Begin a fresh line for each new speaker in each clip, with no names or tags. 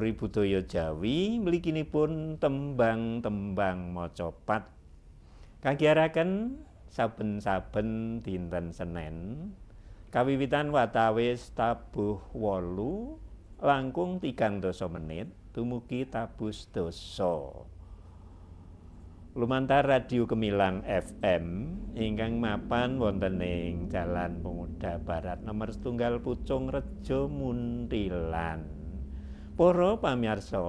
Naluri budaya Jawi mliginipun tembang-tembang macapat. Kagiaraken saben-saben dinten Senen kawiwitan watawis tabuh 8 langkung 30 menit dumugi tabuh sedasa. Lumantar Radio Gemilang FM ingkang mapan wonten ing Jalan Pemuda Barat nomor 1 Pucung Rejo Muntilan. Para pamirsa,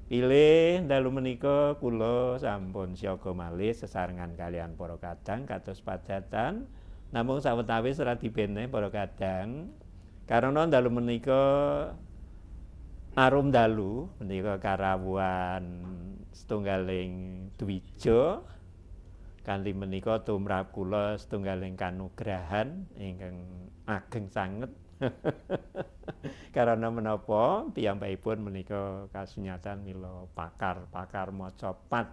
pilih dalu menika kula sampun siaga malih sesarengan kalian para kadang kados padatan. Namung sawetawis radi bene para kadang karena dalu menika arum dalu menika karawuhan setunggaling dwija kanthi menika tumrap kula setunggaling kanugrahan ingkang ageng sanget. Karena menapa piyambakipun menika kasunyatan mila pakar-pakar macapat.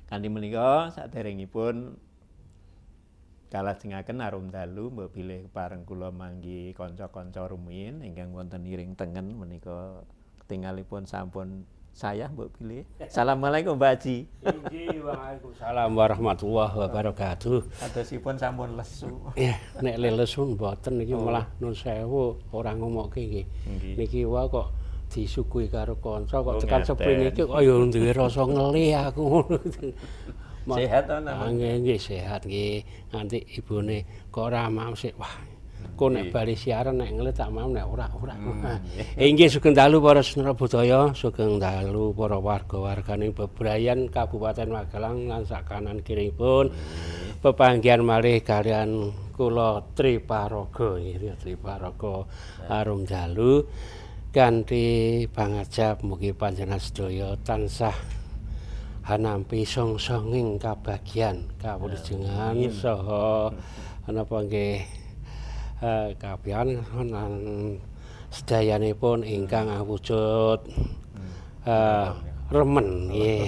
Kanthi menika saderengipun kalajengaken arum dalu mbok bilih kepareng kula manggi kanca-kanca rumiyin ingkang wonten iring tengen menika ketingalipun sampun saya mbok bilih. Assalamualaikum Mbak Haji.
Inggih, waalaikumsalam warahmatullahi wabarakatuh.
Kadosipun sampun lesu.
Ya, nek lesu mboten niki malah nun sewu ora ngomokke nggih. Niki wae kok disuguhi karo kanca kok tekan sepi niki kok ya duwe rasa ngelih aku ngono.
Sehat to namung?
Nggih, sehat nggih. Nganti ibune kok ora mam sik. Wah, kok nek bali siaran nek ngelih tak mam nek ora ora. Inggih sugeng dalu para sedherek budaya, sugeng dalu para warga-warganing Bebrayan Kabupaten Magelang lan sak kanan kiringipun. Pepanggihan malih kalian kula Triparaga nggih, Triparaga arum dalu kanthi pangajap mugi panjenengan sedaya tansah hanampi song-songing kabagyan kawulujengan saha napa nggih kabehyan lan sedayanipun ingkang awujud remen nggih.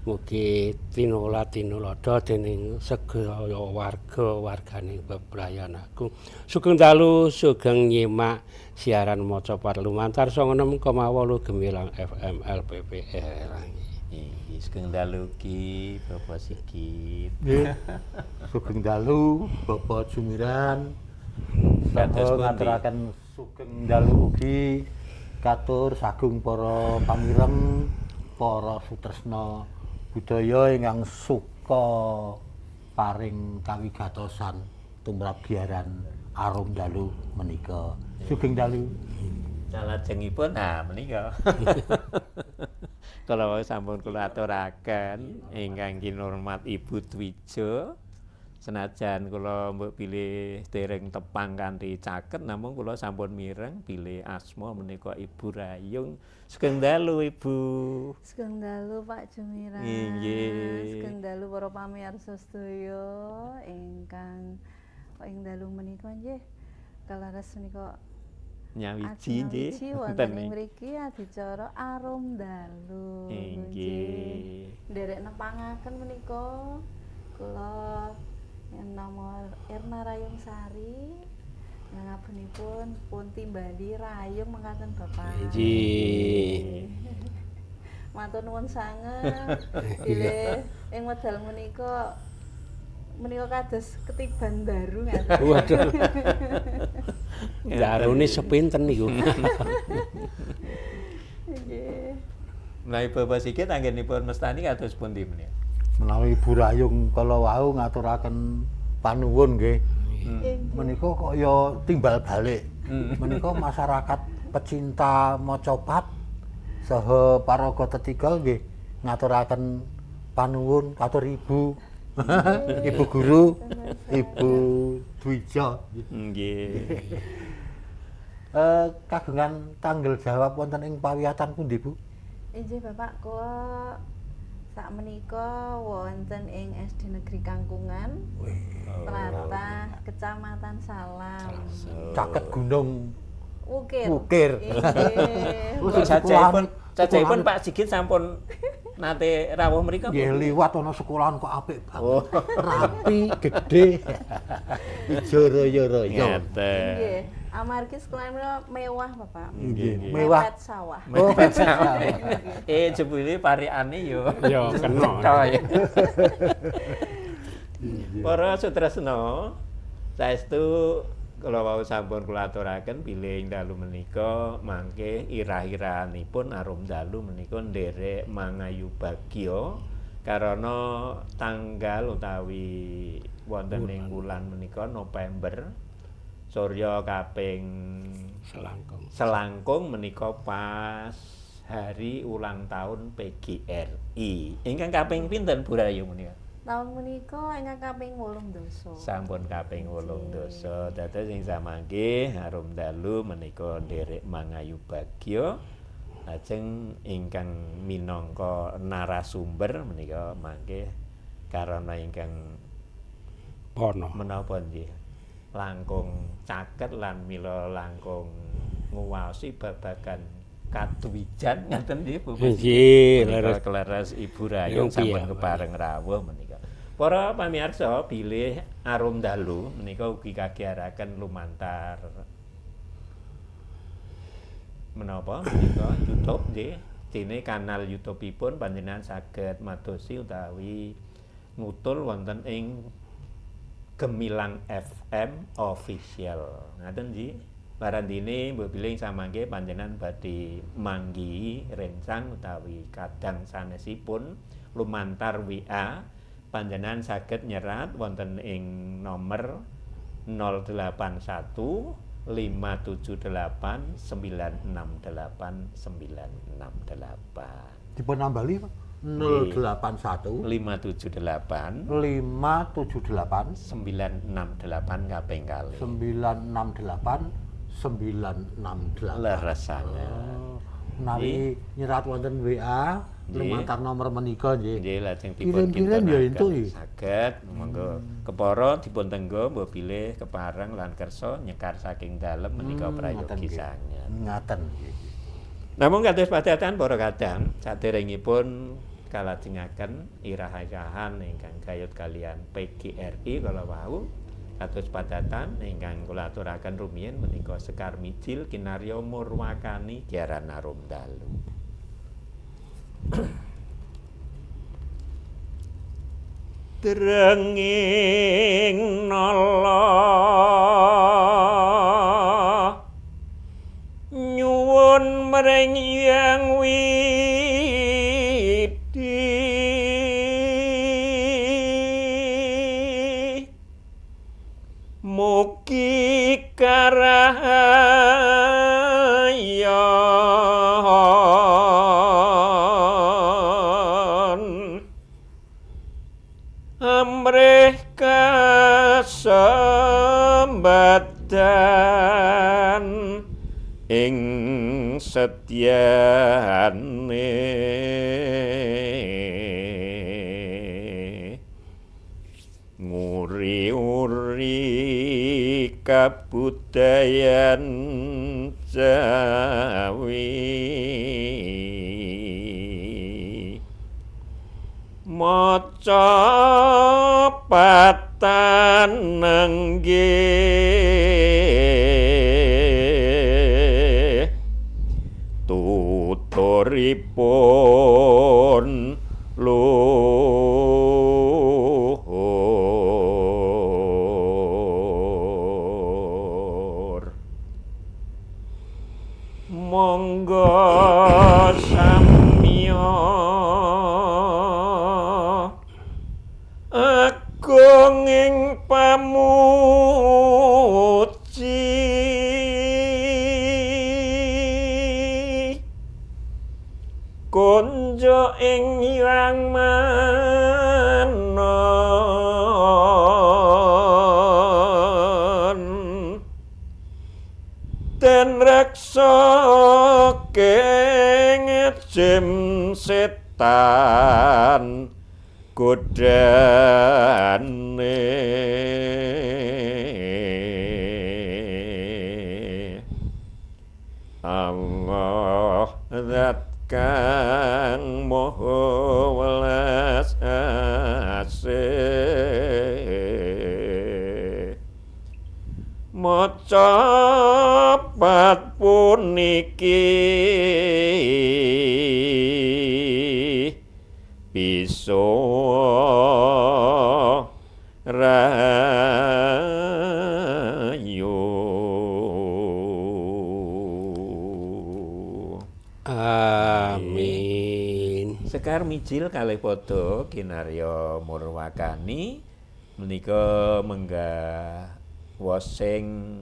Mugi tinulat tinuladha dening sedaya warga-warganing Bebrayan Agung. Sugeng dalu, sugeng nyimak siaran macapat lumantar 96,8 Gemilang FM LPPR.
Inggih, sugeng dalu Ki Bapak Sigit.
Nggih. Sugeng dalu Bapak Jumiran.
Kados
Saha
pundi?
Ngaturaken sugeng dalu ugi katur sagung para pamireng, para sutresna budaya ingkang suka paring kawigatosan tumrap giaran arum dalu menika. Sugeng dalu.
Salajengipun nah menika. Kala wau sampun kula aturaken ingkang kinurmat Ibu Dwijo. Senajan kula mbok bilih dereng tepang kanthi caket namung kula sampun mireng bilih asma menika Ibu Rayung. Sugeng dalu Ibu.
Sugeng dalu Pak Jumiran.
Inggih.
Sugeng dalu para pamirsa sedaya ingkang ing dalu menika nggih kaleres menika
nyawiji nggih.
Wonten ing mriki adicara arum dalu.
Inggih.
Nderek nepangaken menika kula nama Erna Rayung Sari ngabunipun pun timbali rayung mekaten Bapak.
Inggih.
Matur nuwun sanget. Bilih ing wedal menika menika kados ketiban daru ngaten.
Waduh. Darune sepinten niku.
Nggih.
Menawi Bapak Sigit anggenipun mestani kados pundi menika?
Menawi Ibu Rayung kala wau ngaturaken panuwun nggih. Menika kok ya timbal balik. Menika masyarakat pecinta macapat saha paraga tetigal nggih ngaturaken panuwun katur ibu. Ibu guru, Ibu Dwija.
Nggih.
Kagungan tanggel jawab wonten ing pawiyatan pundi, Bu?
Inggih Bapak, kula sakmenika wonten ing SD Negeri Kangkungan, tlatah Kecamatan Salam.
Caket Gunung
Wukir.
Wukir.
Inggih.
Cacahipun Pak Sigit sampun nate rawuh mriku.
Nggih liwat ana sekolahan kok apik banget. Rapi, gedhe. Ijo royo-royo.
Ngeten.
Nggih. Amargi sekolah menika mewah, Bapak.
Nggih, mewah.
Mepet sawah.
Oh,
Mepet sawah. Jebule parikane yo.
Ya kena.
Cetha ya. Para sutresna, saestu kula wau sampun kula aturaken bilih ing dalu menika mangke irah-irahanipun arum dalu menika nderek mangayu bagya karana tanggal utawi wonten ing wulan menika November surya kaping
selangkung.
Selangkung menika pas hari ulang tahun PGRI. Ingkang kaping pinten Bu Rahayu menika?
Tahun menika ingkang kaping 8 dasa.
Sampun kaping 8 dasa. Dados ing samangke arum dalu menika nderek mangayu bagya. Lajeng ingkang minangka narasumber menika mangke karana ingkang
Pono.
Menapa nggih langkung caket lan mila langkung nguwaosi babagan kadwijan ngaten nggih Bu.
Nggih,
Menika
leres.
Kleres Ibu Rahayu
Yung
sampun
piye,
kepareng rawuh menika. Para pamirsa bilih arum dalu menika ugi kagiaraken lumantar menapa menika YouTube nggih. Dene kanal YouTube-ipun panjenengan saged madosi utawi ngutul wonten ing Gemilang FM Official. Ngaten nggih. Barandine mbok bilih samangke panjenengan badhe manggihi rencang utawi kadang sanesipun lumantar WA panjenengan saged nyerat wonten ing nomor 081 578 968 968.
Dipun nambali, Pak. 081
578
578
968 kaping kalih.
968 968.
Leres sanget.
Menawi nyerat wonten WA lumantar nomor menika nggih.
Nggih lajeng dipun
Kirim-kirim ya entuk nggih.
Saged monggo. Kepara dipun tenggo mbok bilih kepareng lan kersa nyekar saking dalem menika prayogi sanget.
Ngaten nggih.
Namung kados padatan para kadang saderengipun kalajengaken irah-irahan ingkang gayut kalian PGRI kala wau kados padatan ingkang kula aturaken rumiyin menika Sekar Mijil kinarya murwakani Giaran Arum Dalu. Drenging nala nyuwun mring Hyang Widi mugi karahayon amrih kasembadan ing setyane nguri-uri kabudayan Jawi maca patan nenggih tuturipun luhur monggo samya agung ing pamuji konjo ing Hyang Manon den reksa kengejim setan godane Allah zat kang maha welas asih maca
Amin.
Sekar mijil kalih padha kinarya murwakani menika menggah wosing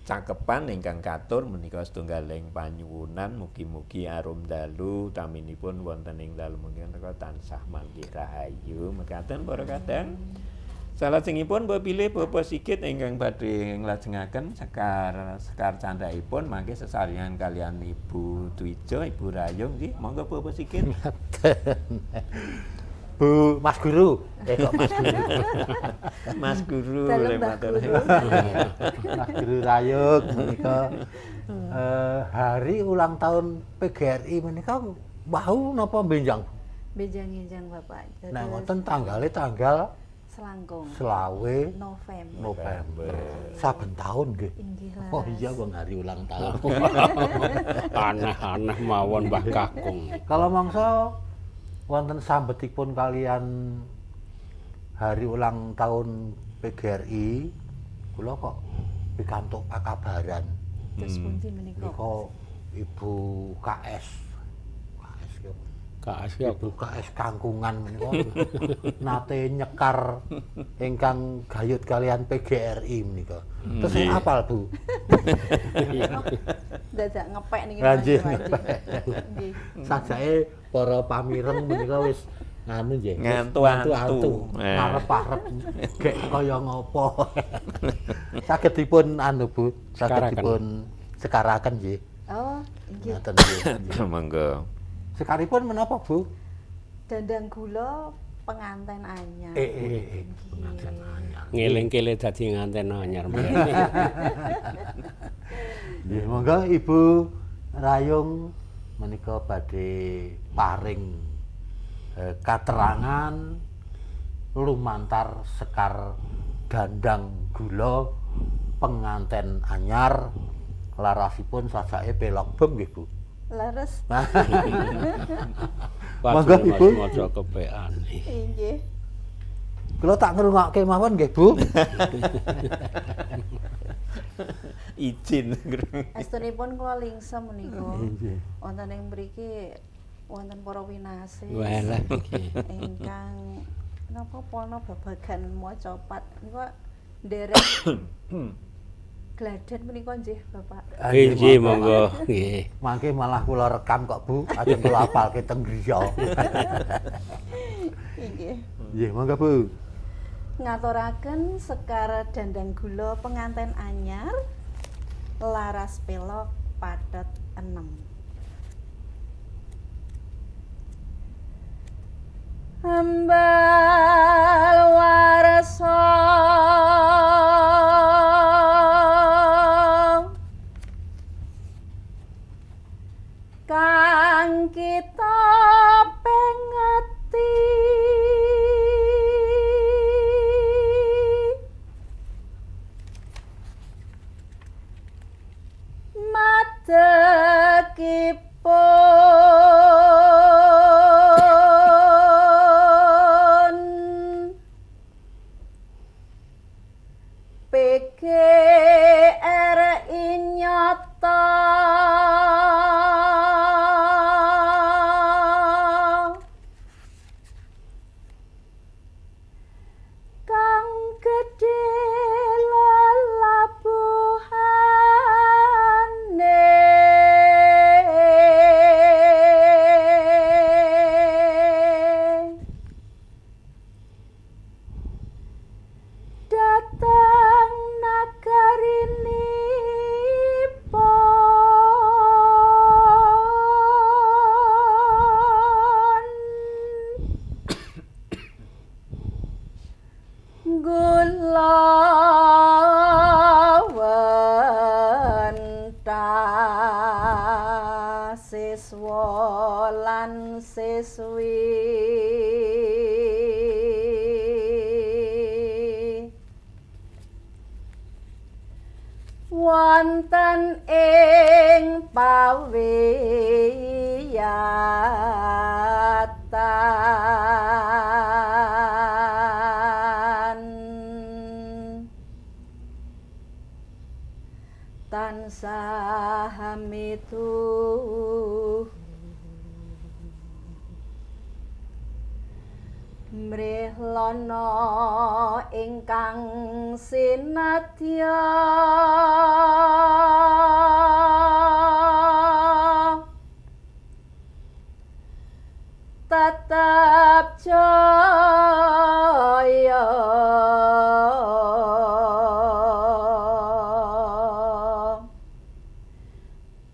cakepan ingkang katur menika setunggaling panyuwunan mugi-mugi arum dalu utaminipun wonten ing dalem menika tansah manggih rahayu. Mekaten para kadang. Salajengipun mbok pilih Bapak Sigit ingkang badhe nglajengaken sekar sekar candhaipun mangke sesarengan kalian Ibu Dwijo, Ibu Rayung nggih. Monggo Bapak Sigit.
Bu Mas Guru. Kok Mas Guru.
Mas Guru.
Mas Guru Rayung menika hari ulang tahun PGRI menika wau napa benjang?
Benjang-benjang Bapak.
Nah, wonten tanggale tanggal
selangkung.
Selawe
November.
Saben tahun nggih.
Inggih.
Oh iya wong hari ulang tahun.
Aneh-aneh mawon Mbah Kakung.
Kalau mangsa wonten sambetipun kalian hari ulang tahun PGRI, kula kok pikantuk pakabaran.
Terus pundi menika?
Menika Ibu KS. KS ki apa?
KS ki
Ibu KS kangkungan menika nate nyekar ingkang gayut kalian PGRI menika. Terus saya apal, Bu.
Dadak ngepek niki.
Nggih. Sajake para pamireng menika wis nganu nggih,
ngantu-antu,
ngarep-arep gek kaya ngopo. Saged dipun anu, Bu, saged dipun sekaraken nggih.
Oh, nggih.
Ngoten nggih.
Monggo.
Sekaripun menapa, Bu?
Dandang gula penganten anyar.
Penganten anyar.
Ngelingkele dadi nganten anyar.
Nggih, monggo Ibu Rayung menika badhe paring katerangan lumantar sekar dandang gula penganten anyar larasipun sajake pelok bem nggih, Bu.
Leres.
Monggo Ibu.
Maca kepekan.
Inggih.
Kula tak ngrungokke mawon nggih, Bu.
Izin.
Estunipun kula lingsem menika.
Inggih.
Wonten ing mriki wonten para winasih.
Walah nggih.
Ingkang napa pono babagan maca pat nika nderek gladen menika nggih, Bapak.
Nggih, monggo. Nggih.
Mangke malah kula rekam kok, Bu. Ajeng kula apalke teng griya.
Nggih.
Nggih, monggo, Bu.
Ngaturaken sekar dandang gula penganten anyar laras pelok pathet 6. Ambal warsa kang kita pengeti madegipun PGRI nyata kang gedhe lelabuhane dateng nagarinipun gula wentah siswa lan siswi wonten ing pawiyatan tansah mituhu Lana ingkang sinadya tetep jaya.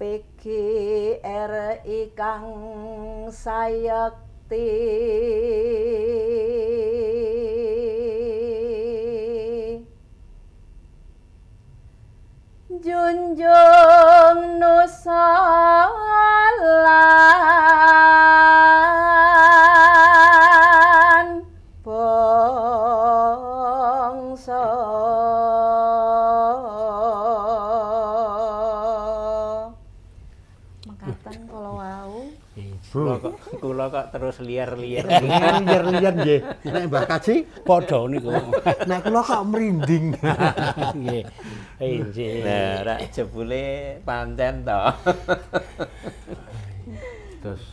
PGRI kang sayekti junjung nusa lan bangsa. Mekaten kala wau.
Kula kok terus liar-liar.
Liar-liar nggih. Nek Mbah Kaji
padha niku.
Nek kula kok merinding.
Nggih. Injih.
Lah rak jebule pancen to.
Terus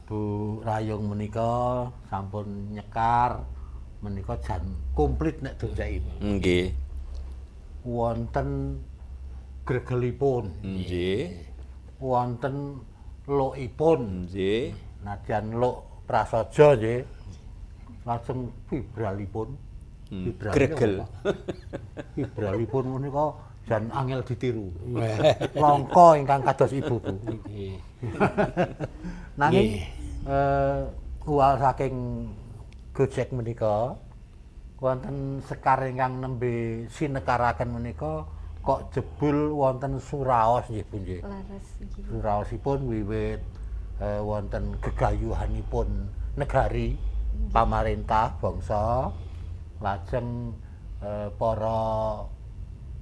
Bu Rayung menika sampun nyekar menika jan komplit nek donceki.
Nggih.
Wonten gregelipun.
Nggih.
Wonten lokipun.
Nggih.
Nadyan lok prasaja nggih. Lajeng vibralipun. Vibral
Gregel.
Vibralipun menika jan angel ditiru. Langka ingkang kados ibu, Bu.
Nggih.
Nanging uwal saking Gojek menika wonten sekar ingkang nembe sinekaraken menika kok jebul wonten suraos nggih Bu nggih.
Leres nggih.
Suraosipun wiwit wonten gegayuhanipun negari, pamarentah, bangsa, lajeng para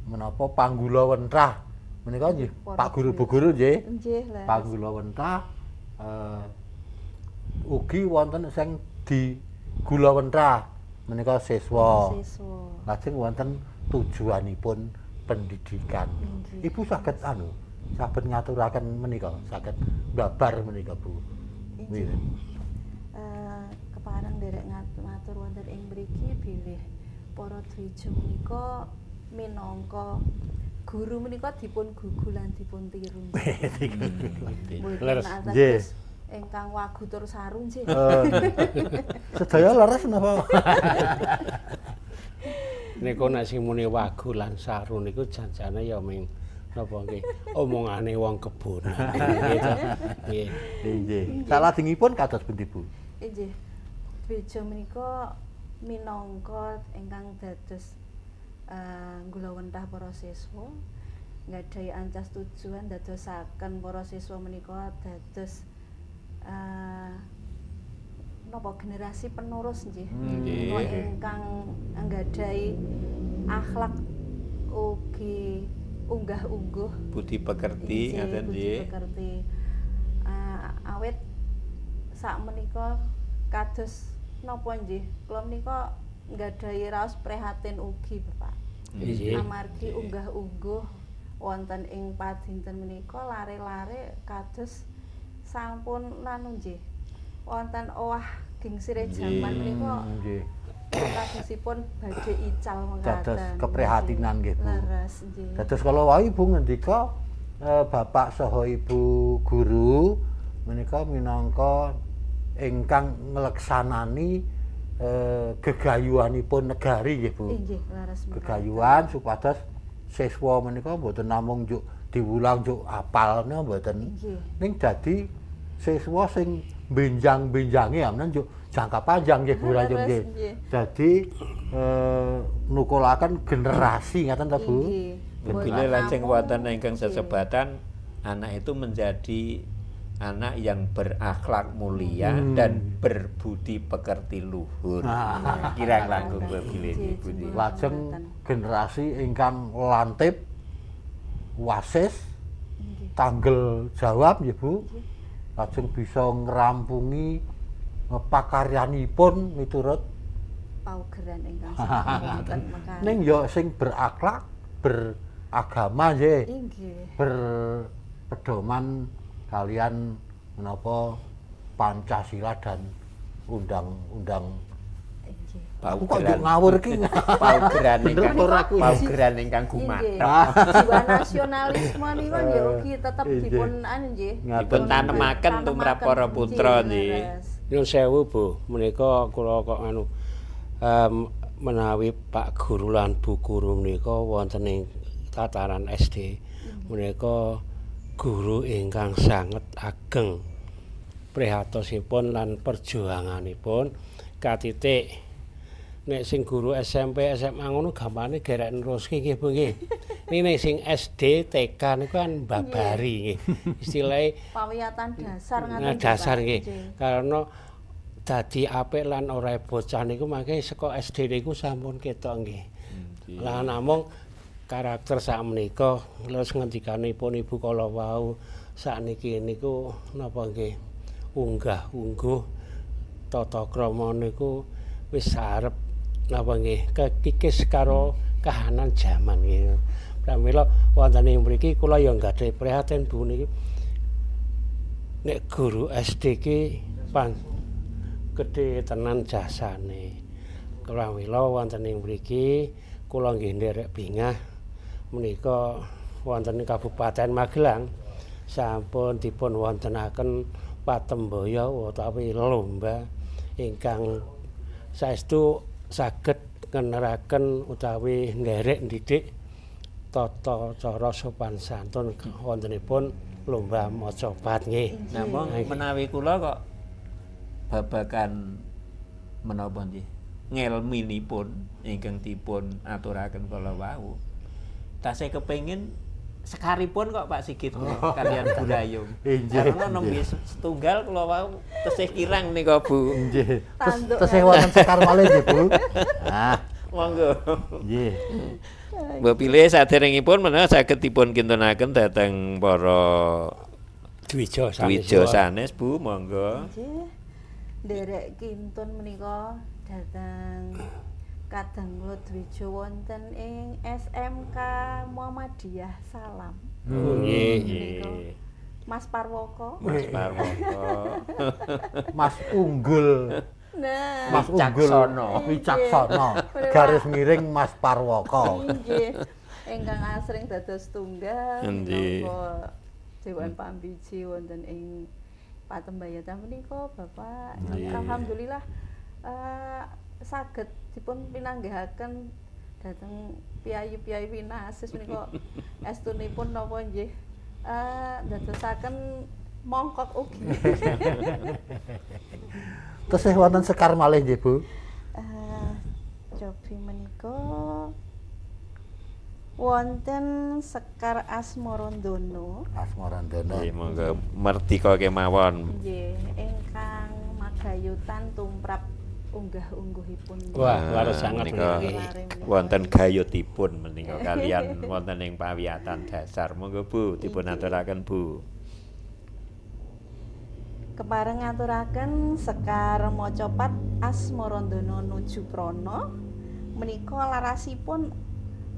menapa panggula wentrah menika nggih Pak Guru Bu Guru nggih.
Nggih, leres.
Panggula wentrah ugi wonten sing di gula wentrah menika siswa.
Siswa.
Lajeng wonten tujuanipun pendidikan.
Nggih.
Ibu saged anu, saged ngaturaken menika, saged babar menika Bu.
Nggih. Kepareng nderek matur wonten ing mriki bilih para dwija menika minangka guru menika dipun gugu lan dipun tiru. Mboten
Leres.
Nggih.
ateges ingkang wagu tur saru nggih.
Sedaya leres napa?
Niku nek sing muni wagu lan saru niku janjane ya ming napa nggih omongane wong kebon. Nggih to. Nggih.
Nggih. Salajengipun kados pundi Bu?
Inggih. Dwija menika minangka ingkang dados nggulawentah para siswa nggadahi ancas tujuan dadosaken para siswa menika dados napa generasi penerus nggih.
Nggih.
Menika ingkang nggadahi akhlak ugi unggah-ungguh
Budi pekerti
Inggih,
ngaten
budi
nggih.
pekerti. Awit sak menika kados napa nggih? Kula menika nggadahi raos prihatin ugi, Bapak.
Nggih.
Amargi unggah-ungguh wonten ing padinten menika lare-lare kados sampun anu nggih. Wonten owah gingsire jaman menika
Nggih.
kadosipun badhe ical mekaten.
Dados keprihatinan nggih, Bu.
Leres nggih.
Dados kala wau Ibu ngendika bapak saha ibu guru menika minangka ingkang ngleksanani gegayuhanipun negari nggih Bu.
Inggih, leres mekaten.
Gegayuhan supados siswa menika mboten namung njuk diwulang njuk apalne mboten.
Inggih.
Ning dadi siswa sing benjang-benjange amnen njuk jangka panjang nggih Bu Rayung
Leres,
nggih.
nggih.
Dadi nukulaken generasi ngaten ta Bu?
Inggih.
Bila
Mboten
lajeng
namung-
wonten ingkang
Nggih.
sesebatan anak itu menjadi anak yang berakhlak mulia dan berbudi pekerti luhur.
Nah.
Kirang langkung bilih
Nggih,
Ibu nggih.
Lajeng generasi ingkang lantip wasis
Nggih.
tanggel jawab nggih Bu. Lajeng bisa ngrampungi pakaryanipun miturut
Paugeran ingkang sampun mekaten.
ning ya sing berakhlak beragama nggih.
Inggih.
Berpedoman kalian menapa Pancasila dan undang-undang
Inggih.
Aku kok njuk ngawur ki.
Paugeran
Bener
ingkang
ora kuwi?
Paugeran ingkang gumathok.
Jiwa nasionalisme niku nggih ugi tetep dipun anu nggih.
Dipun tanemaken tumrap para putra nggih.
Nyuwun sewu Bu, menika kula kok anu menawi Pak Guru lan Bu Guru menika wonten ing tataran SD menika guru ingkang sanget ageng prihatosipun lan perjuanganipun katitik. Nek sing guru SMP, SMA ngono gampane gerek neruske nggih Bu nggih. Niki sing SD, TK niku kan babari nggih. Istilahe
pawiyatan dasar ngaten.
Dasar nggih. Karena dadi apik lan ora bocah niku mangke saka SD niku sampun ketok nggih. Lah namung karakter sakmenika leres ngendikanipun Ibu kala wau sakniki niku napa nggih unggah-ungguh tata krama niku wis arep napa nggih kekikis karo kahanan jaman nggih. Pramila wonten ing mriki kula ya nggadhahi prihatin Bu niki nek guru SD ki pan gedhe tenan jasane. Pramila wonten ing mriki kula nggih nderek bingah menika wonten ing Kabupaten Magelang sampun dipun wontenaken patembaya utawi lomba ingkang saestu saged ngeneraken utawi nderek ndidik tata cara sopan santun wontenipun lomba macapat nggih.
Namung menawi kula kok babagan menapa nggih ngelminipun ingkang dipun aturaken kala wau tasih kepengin sekaripun kok Pak Sigit kalian Bu Rayung. Karena nembe setunggal kula wau tesih kirang nika Bu.
Nggih. Tesih wonten sekar malih nggih Bu. Ah,
monggo.
Nggih.
Mbok pilih saderengipun menawi saged dipun kintunaken dhateng para
dwija sanes.
Dwija sanes Bu, monggo.
Nggih. Nderek kintun menika dhateng kadang kula dwija wonten ing SMK Muhammadiyah Salam.
Nggih.
Mas Parwoko.
Mas Parwoko.
Mas Unggul.
Nah,
Mas Unggul Wicaksono. Garis miring Mas Parwoko.
Nggih. Ingkang asring dados tunggal minangka Dewan Pambiji wonten ing Patembayatan menika Bapak. Alhamdulillah saged dipun pinanggihaken dhateng piyayi-piyayi winasis menika estunipun napa nggih ndadosaken mongkok ugi.
Tesih wonten sekar malih nggih Bu.
Cobi menika wonten Sekar Asmarandono.
Asmarandono.
Nggih monggo merdika kemawon.
Nggih, ingkang magayutan tumrap unggah-ungguhipun.
Wah, laras sangat
menika wonten gayutipun menika kalian wonten ing pawiyatan dasar. Monggo Bu dipun aturaken Bu.
Kepareng ngaturaken Sekar Macapat Asmarandono nuju prana menika larasipun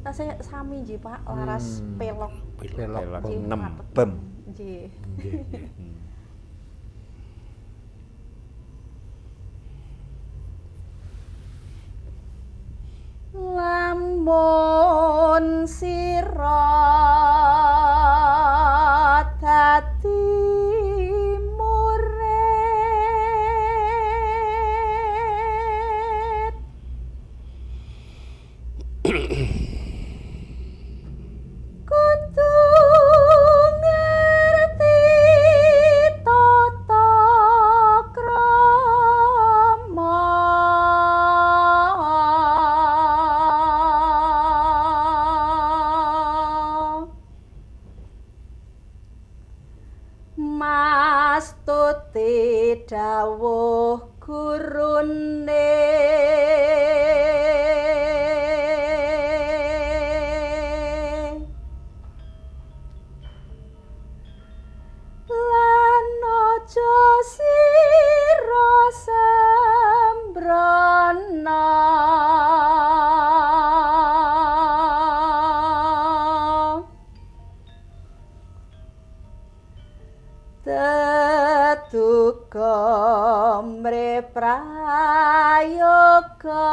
tasih sami nggih Pak, laras pelok.
Pelok nembem.
Nggih. Lamun sira dadi murid kudu ngerti tata krama. Mastuti dawuh gurune lan aja sira sembrana. Tetuka mre prayoga. Marga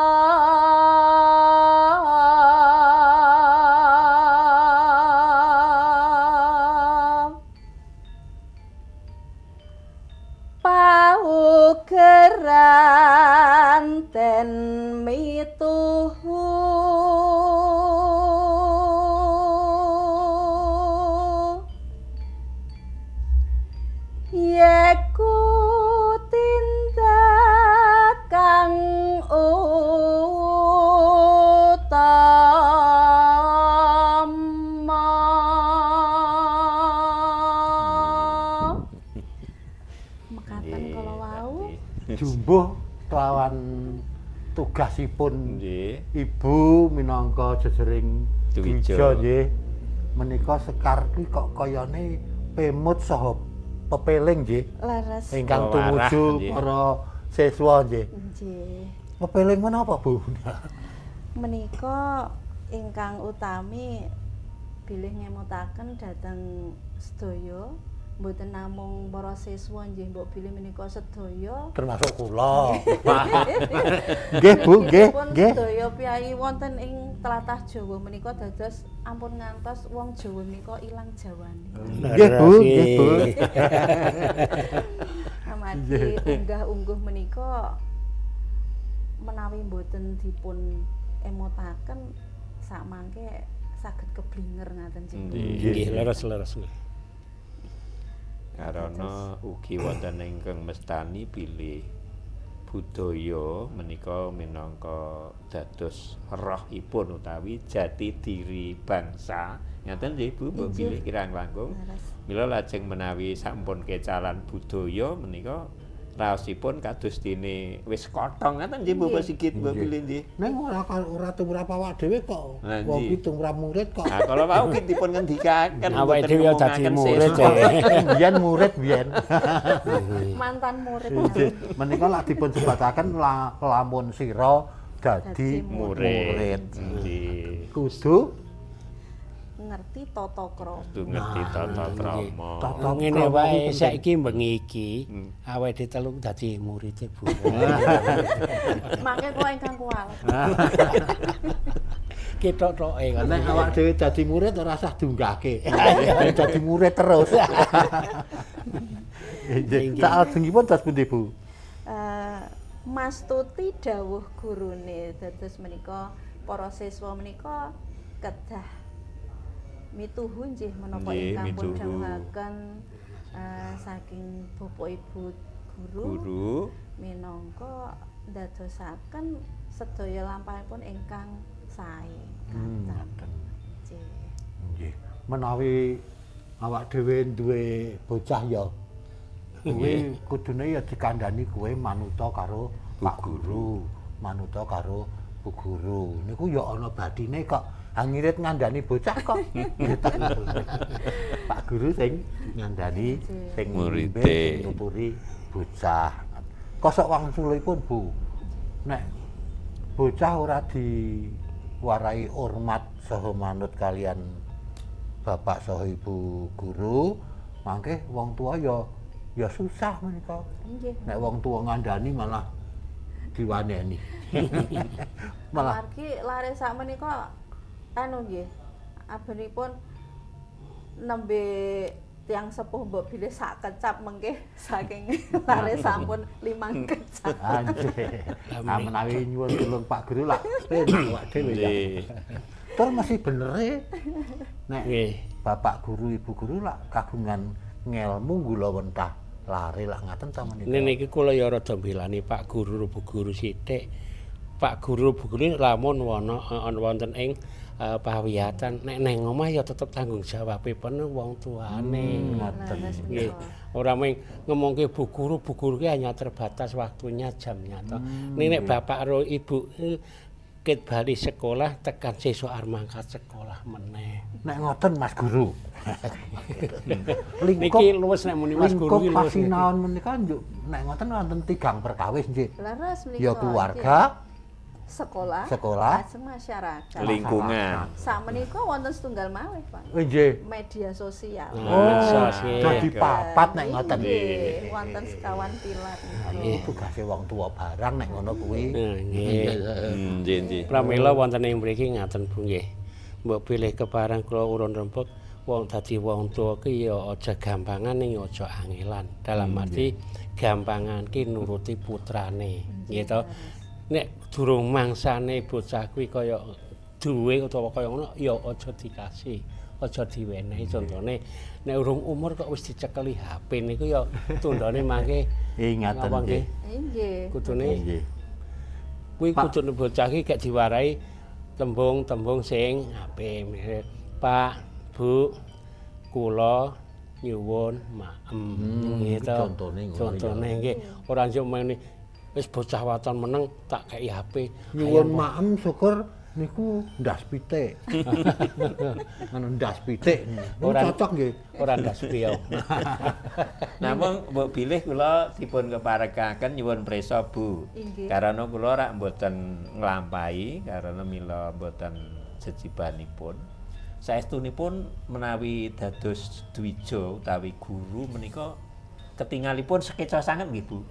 paugeran ten mituhu yeku tindak kang utama. Mekaten kala wau
jumbuh kelawan tugasipun ibu minangka jejering dwija nggih. Menika Sekar kuwi kok kayane pemut saha pepeling nggih.
Leres.
Ingkang tumuju para siswa nggih.
Nggih.
Pepeling menapa, Bu?
Menika ingkang utami bilih ngemutaken dhateng sedaya, mboten namung para siswa nggih, mbok bilih menika sedaya
termasuk kula. Nggih, Bu, nggih, nggih.
Sedaya piyayi wonten ing tlatah Jawa menika dados ampun ngantos wong Jawa menika ilang jawane.
Nggih, Bu, nggih, Bu.
Amargi unggah-ungguh menika menawi mboten dipun emutaken sakmangke saged keblinger ngaten nggih.
Nggih, leres-leres.
Karana ugi wonten ingkang mestani bilih budaya menika minangka dados rohipun utawi jati diri bangsa. Ngaten nggih Bu, mbok bilih kirang langkung. Mila lajeng menawi sampun kecalan budaya menika raosipun kados dene wis kotong ngaten nggih Bapak Sigit mbok bilih nggih.
Ning ora tumrap awak dhewe kok. Wong ki tumrap murid kok.
Ha kala wau ki dipun ngendikaken
awake dhewe dadi murid.
Biyen murid biyen.
Mantan murid.
Menika lak dipun sebataken lamun sira dadi murid.
Nggih.
Kudu
ngerti tata krama.
Kudu ngerti tata krama.
Ngene wae saiki bengi iki awake dhewe telu dadi muride Bu.
Mangke kula ingkang kuwalet.
Ketok-toke
nek awak dhewe dadi murid ora usah diunggahke. Dadi murid terus. Nggih. Salajengipun dos pundi, Bu?
Mas Tuti dawuh gurune dados menika para siswa menika kedah mituhu nggih menapa ingkang pun dawuhaken saking bapak ibu guru minangka ndadosaken sedaya lampahipun ingkang sae.
Ngaten. Nggih. Menawi awak dhewe duwe bocah ya kuwi kudune ya dikandhani kowe manuta karo Pak Guru, manuta karo Bu Guru. Niku ya ana bathine kok. Angirit ngandani bocah kok. Pak Guru sing ngandani sing murite nuturi bocah. Kosok wangsulipun Bu, nek bocah ora diwarai hormat saha manut kalian bapak saha ibu guru, mangke wong tua ya susah menika. Nek wong tua ngandani malah diwaneni. Malah
amargi lare sakmenika anu nggih, abenipun nembe tiyang sepuh mbok bilih sak kecap mengke saking lare sampun 5 kecap.
Anjih. Ah menawi nyuwun tulung Pak Guru lak penak awak dhewe ya. Tur mesti benere nek bapak guru ibu guru lak kagungan ngelmu gula wentah lare lak ngaten ta menika.
Niki kula ya rada mbelani Pak Guru Bu Guru sithik. Pak Guru Bu Guru lamun wonten ing pawiyatan nek neng omah ya tetep tanggung jawabe penuh wong tuane.
Ngoten.
Nggih. Ora mung ngomongke Bu Guru, Bu Guru ki hanya terbatas waktunya, jamnya to. Nek bapak karo ibu ket bali sekolah tekan sesuk arep mangkat sekolah meneh.
Nek ngoten Mas Guru.
Niki luwes nek muni Mas Guru
iki luwes. Pasinaon menika njuk nek ngoten wonten tigang perkawis nggih.
Leres menika.
Ya keluarga,
Sekolah,
Sekolah.
Lajeng masyarakat.
Lingkungan.
Sakmenika wonten setunggal malih, Pak.
Nggih.
Media sosial.
Oh, medsos nggih.
Dadi papat nek ngoten.
Nggih, wonten sekawan pilar niku.
Tugase wong tuwa barang nek ngono kuwi.
Nggih.
Nggih, nggih.
Pramila wonten ing mriki ngaten Bu nggih. Mbok pilih kepareng kula urun rembug wong dadi wong tuwa ki ya aja gampangan ning aja angelan. Dalam arti gampangan ki nuruti putrane, nggih to. Nek durung mangsane bocah kuwi kaya duwe utawa kaya ngono ya aja dikasih, aja diwenehi. Contone nek urung umur kok wis dicekeli HP niku ya tundane mangke
Ngaten
napa
nggih.
Nggih.
Kudune
Nggih.
kuwi kudune bocah iki gek diwarai tembung-tembung sing apik. Pak, Bu, kula nyuwun maem. Gitu.
Contone ngono.
Contone nggih. Ora njuk meni wis bocah waton meneng tak kei HP.
Nyuwun maem syukur niku ndas pitik. Ngono ndas pitik. Ora cocok nggih.
Ora ndas piye.
Namung mbok bilih kula dipun keparekaken nyuwun prisa Bu. Karena kula rak mboten nglampahi karena mila mboten jejibanipun. Saestunipun menawi dados dwija utawi guru menika ketingalipun sekeca sanget nggih Bu.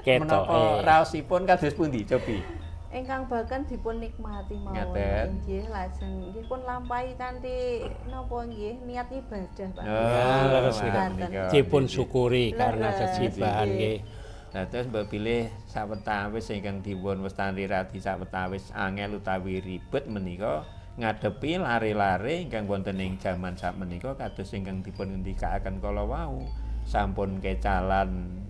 Ketok.
Menapa raosipun kados pundi cobi?
Ingkang bahkan dipun nikmati mawon. Nggih, lajeng nggih pun lampahi kanthi napa nggih niat ibadah, Pak.
Ya, leres niku. Dipun syukuri karena jejibahan nggih.
Lah terus mbok pilih sawetawis ingkang dipun wastani radi sawetawis angel utawi ribet menika ngadepi lare-lare ingkang wonten ing jaman sakmenika kados ingkang dipun ngendikaaken kala wau. Sampun kecalan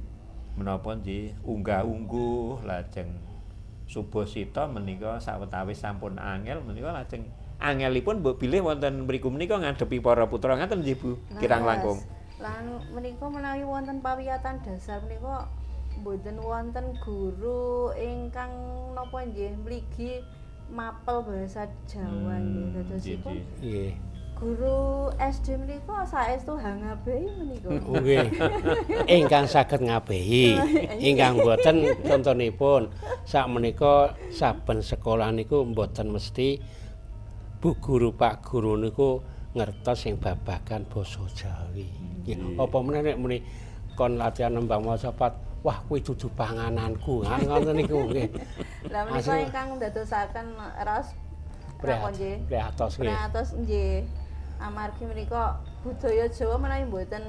menapa nggih unggah-ungguh lajeng subasita menika sawetawis sampun angel menika lajeng angelipun mbok bilih wonten mriku menika ngadepi para putra ngaten nggih Bu kirang langkung.
Lan menika menawi wonten pawiyatan dasar menika mboten wonten guru ingkang napa nggih mligi mapel bahasa Jawa nggih dadosipun.
Nggih.
Guru SD menika saestu hangabehi menika.
Nggih. Ingkang saged ngabehi, ingkang mboten contonipun sakmenika saben sekolah niku mboten mesti Bu guru Pak guru niku ngertos sing babagan basa Jawi. Nggih. Apa meneh nek muni kon latihan nembang macapat, wah kuwi dudu pangananku. Ngoten niku nggih.
Lah menika ingkang ndadosaken raos
prihatos nggih.
Prihatos nggih. Amargi menika budaya Jawa menawi mboten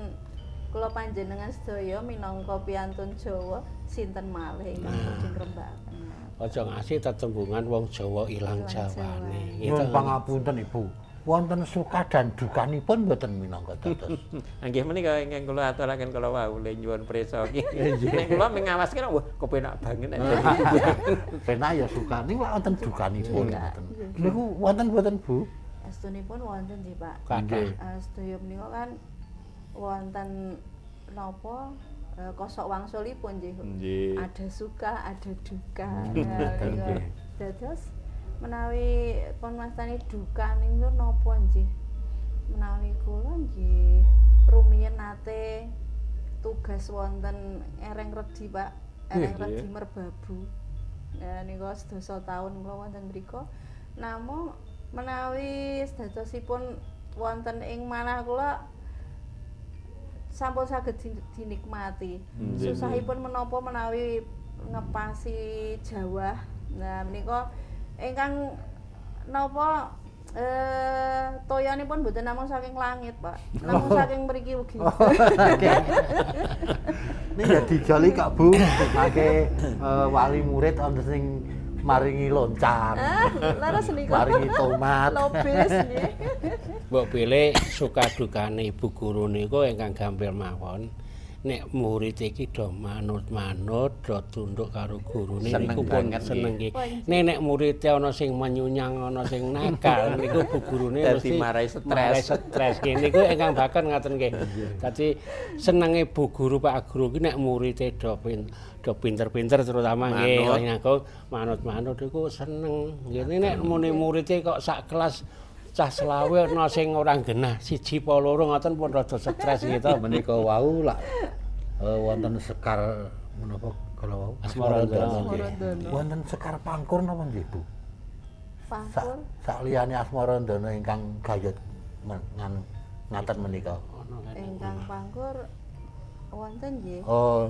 kula panjenengan sedaya minangka piantun Jawa sinten malih ingkang badhe ngrembakaken.
Aja ngasih tetembungan wong Jawa ilang Jawane.
Nyuwun pangapunten Ibu. Wonten suka dan dukanipun mboten minangka dados.
Nggih menika ingkang kula aturaken kala wau le nyuwun prisa iki. Nek kula mengawaske wah kepenak banget nek.
Penak ya suka ning lak wonten dukanipun ngoten. Niku wonten mboten Bu?
Estunipun wonten nggih Pak.
Nggih.
Sedaya menika kan wonten napa kosok wangsulipun nggih. Ada suka, ada duka. Dados menawi pun mastani duka niku napa nggih? Menawi kula nggih rumiyin nate tugas wonten Ereng Redi Pak, Ereng Redi Merbabu. Nah niku sedasa taun kula wonten mriku. Namung menawi sedadosipun wonten ing manah kula sampun saged dinikmati. Susahipun menapa menawi ngepasi Jawa. Nah menika ingkang napa toyanipun mboten namung saking langit, Pak. Namung saking mriki ugi.
Ini ya dijoli kok Bu, mangke wali murid wonten sing maringi loncat.
Leres niku.
Maringi tomat.
Lobis nggih.
Mbok pilih suka dukane ibu guru niku ingkang gampil mawon. Nek murid iki do manut-manut, do tunduk karo gurune niku pun seneng nggih. Nek nek muride ana sing menyunyang, ana sing nakal niku bu gurune mesti marai stres. Stres nggih niku ingkang bahkan ngaten nggih. Dadi senenge bu guru Pak guru ki nek muride do pinter-pinter terutama nggih langkung manut-manut niku seneng. Nggih nek muni muride kok sak kelas cah selawe ana sing ora genah siji apa loro ngoten pun rada stres gitu.
Menika wau lak Wonten sekar menapa kala wau?
Asmarandana.
Asmarandana.
Wonten sekar pangkur napa nggih, Bu?
Pangkur
Sak liyane Asmarandana ingkang gayut ngaten menika.
Ingkang pangkur wonten nggih.
Oh.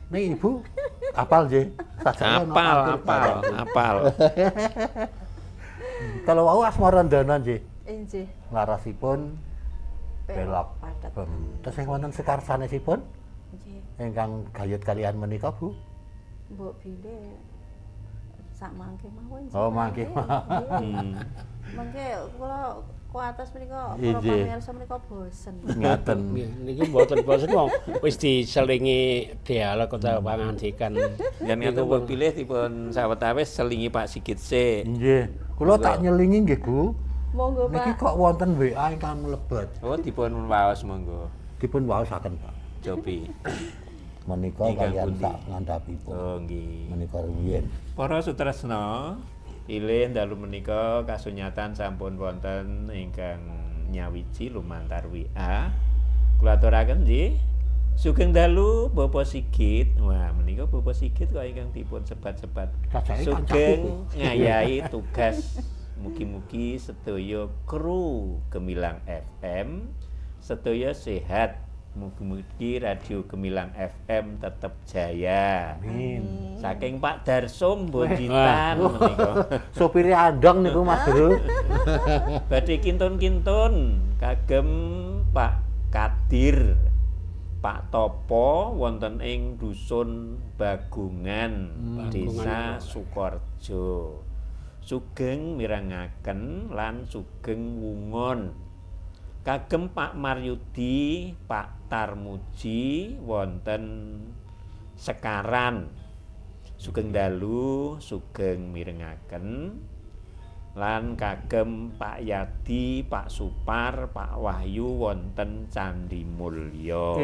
Nih Ibu apal nggih? Sajane ana
Apal,
pangkur
apal,
barang.
Apal.
Kalau wau Asmarandana nggih.
Inggih.
Larasipun pelok.
Patet.
Terus sing wonten sekar sanesipun
Nggih.
ingkang gayut kalian menika, Bu?
Mbok bilih sak mangke mawon.
Oh, mangke
mawon.
Hmm.
Mangke kula kuatos menika para
Inggih.
pamirsa menika bosen.
Ngaten.
Nggih, niki mboten bosen wong wis diselingi dialog utawa pangandikan.
Yen ngaten mbok pilih dipun sawetawis selingi Pak Sigit sik.
Nggih. Kula tak nyelingi nggih, Bu.
Monggo,
Niki
Pak.
kok wonten WA ingkang mlebet.
Oh, dipun waos monggo.
Dipun waosaken, Pak.
Cobi.
Menika
Ingkang
kalian
pundi?
sak ngandhapipun.
Oh, nggih.
Menika rumiyin.
Para sutresna, pilih dalu menika kasunyatan sampun wonten ingkang nyawiji lumantar WA. Kula aturaken nggih. Sugeng dalu Bapak Sigit. Wah, menika Bapak Sigit kok ingkang dipun sebat-sebat.
Cacake
Sugeng ngayahi tugas. Mugi-mugi sedaya kru Gemilang FM sedaya sehat. Mugi-mugi Radio Gemilang FM tetep jaya.
Amin.
Saking Pak Darsum Bonjitan menika.
Sopire andong niku Mas Guru.
Badhe kintun-kintun kagem Pak Kadir, Pak Topo wonten ing dusun Bagungan, Desa Sukorejo. Sugeng mirengaken lan sugeng wungon. Kagem Pak Maryudi, Pak Tarmuji wonten Sekaran. Sugeng dalu, sugeng mirengaken. Lan kagem Pak Yadi, Pak Supar, Pak Wahyu wonten Candi Mulya.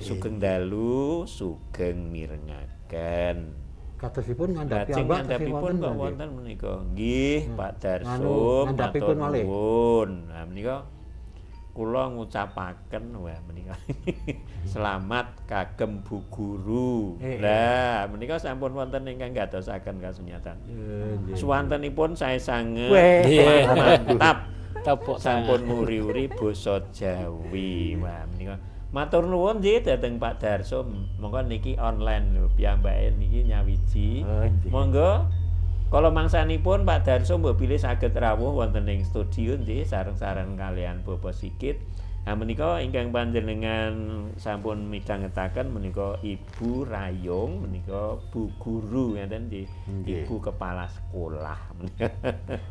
Sugeng dalu, sugeng mirengaken.
Kadosipun ngandhapi
Lajeng
ambak tesih
ngandhapipun
wonten
kok
nggih?
wonten menika. Nggih, Pak
Anu,
Darsum,
ngandhapipun
matur
malih.
nuwun. Nah menika kula ngucapaken wah menika selamat kagem Bu Guru. Lah menika sampun wonten ingkang gatosaken kasunyatan.
Nggih.
Suwantenipun sae sanget.
Weh.
Mantap.
Tepuk
Sampun nguri-uri basa Jawi. Wah menika matur nuwun nggih dhateng Pak Darsum. Monggo niki online lho piyambake niki nyawiji.
Oh, nggih.
Monggo kala mangsanipun Pak Darsum mbok bilih saged rawuh wonten ing studio nggih sareng-sareng kalian Bapak Sigit. Nah menika ingkang panjenengan sampun midhangetaken menika Ibu Rayung menika Bu Guru ngaten nggih.
Nggih.
Ibu kepala sekolah.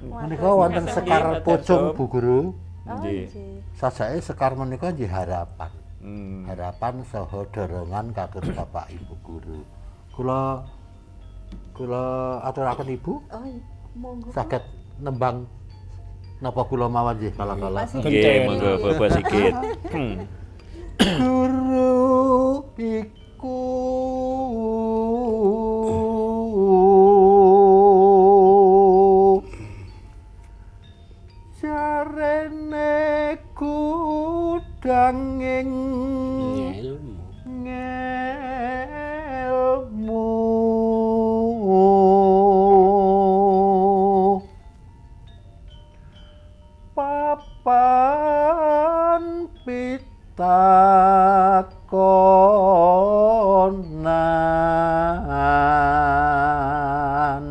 Menika wonten
Nggih,
sekar
Pak
pocong
Darsum.
Bu Guru.
Oh,
Nggih.
nggih.
Sajake sekar menika nggih harapan.
Hmm.
Harapan saha dorongan katur Bapak Ibu guru. Kula kula aturaken Ibu
Oh, monggo. Pak.
saged nembang napa kula mawon nggih kala-kala.
Masih
Nggih, monggo Bapak Sigit.
Guru iku jarene gudang ing
Ilmu.
ngelmu papan pitakonan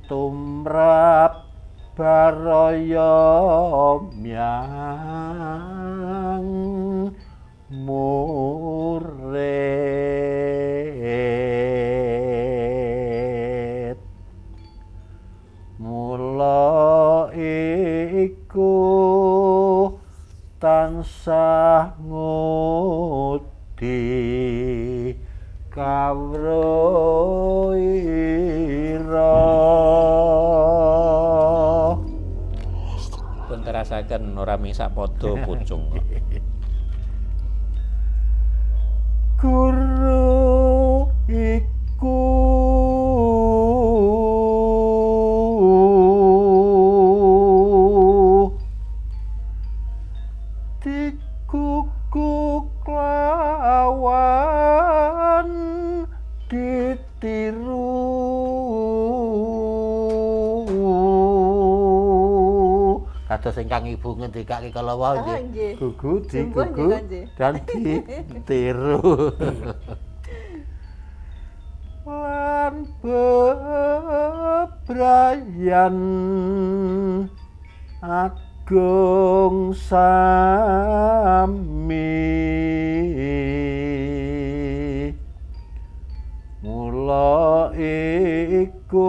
tumrap baraya myang murid mula iku tansah ngudi kawruh ira.
Pun terasaken ora mung sak padha pucung kok.
Guru iku dikuku Kados ingkang ibu ngendikake kala wau
Ah,
nggih.
nggih.
Gugu
Jumbuh
digugu
nggih, nggih.
dan ditiru. Lan bebrayan agung sami mula iku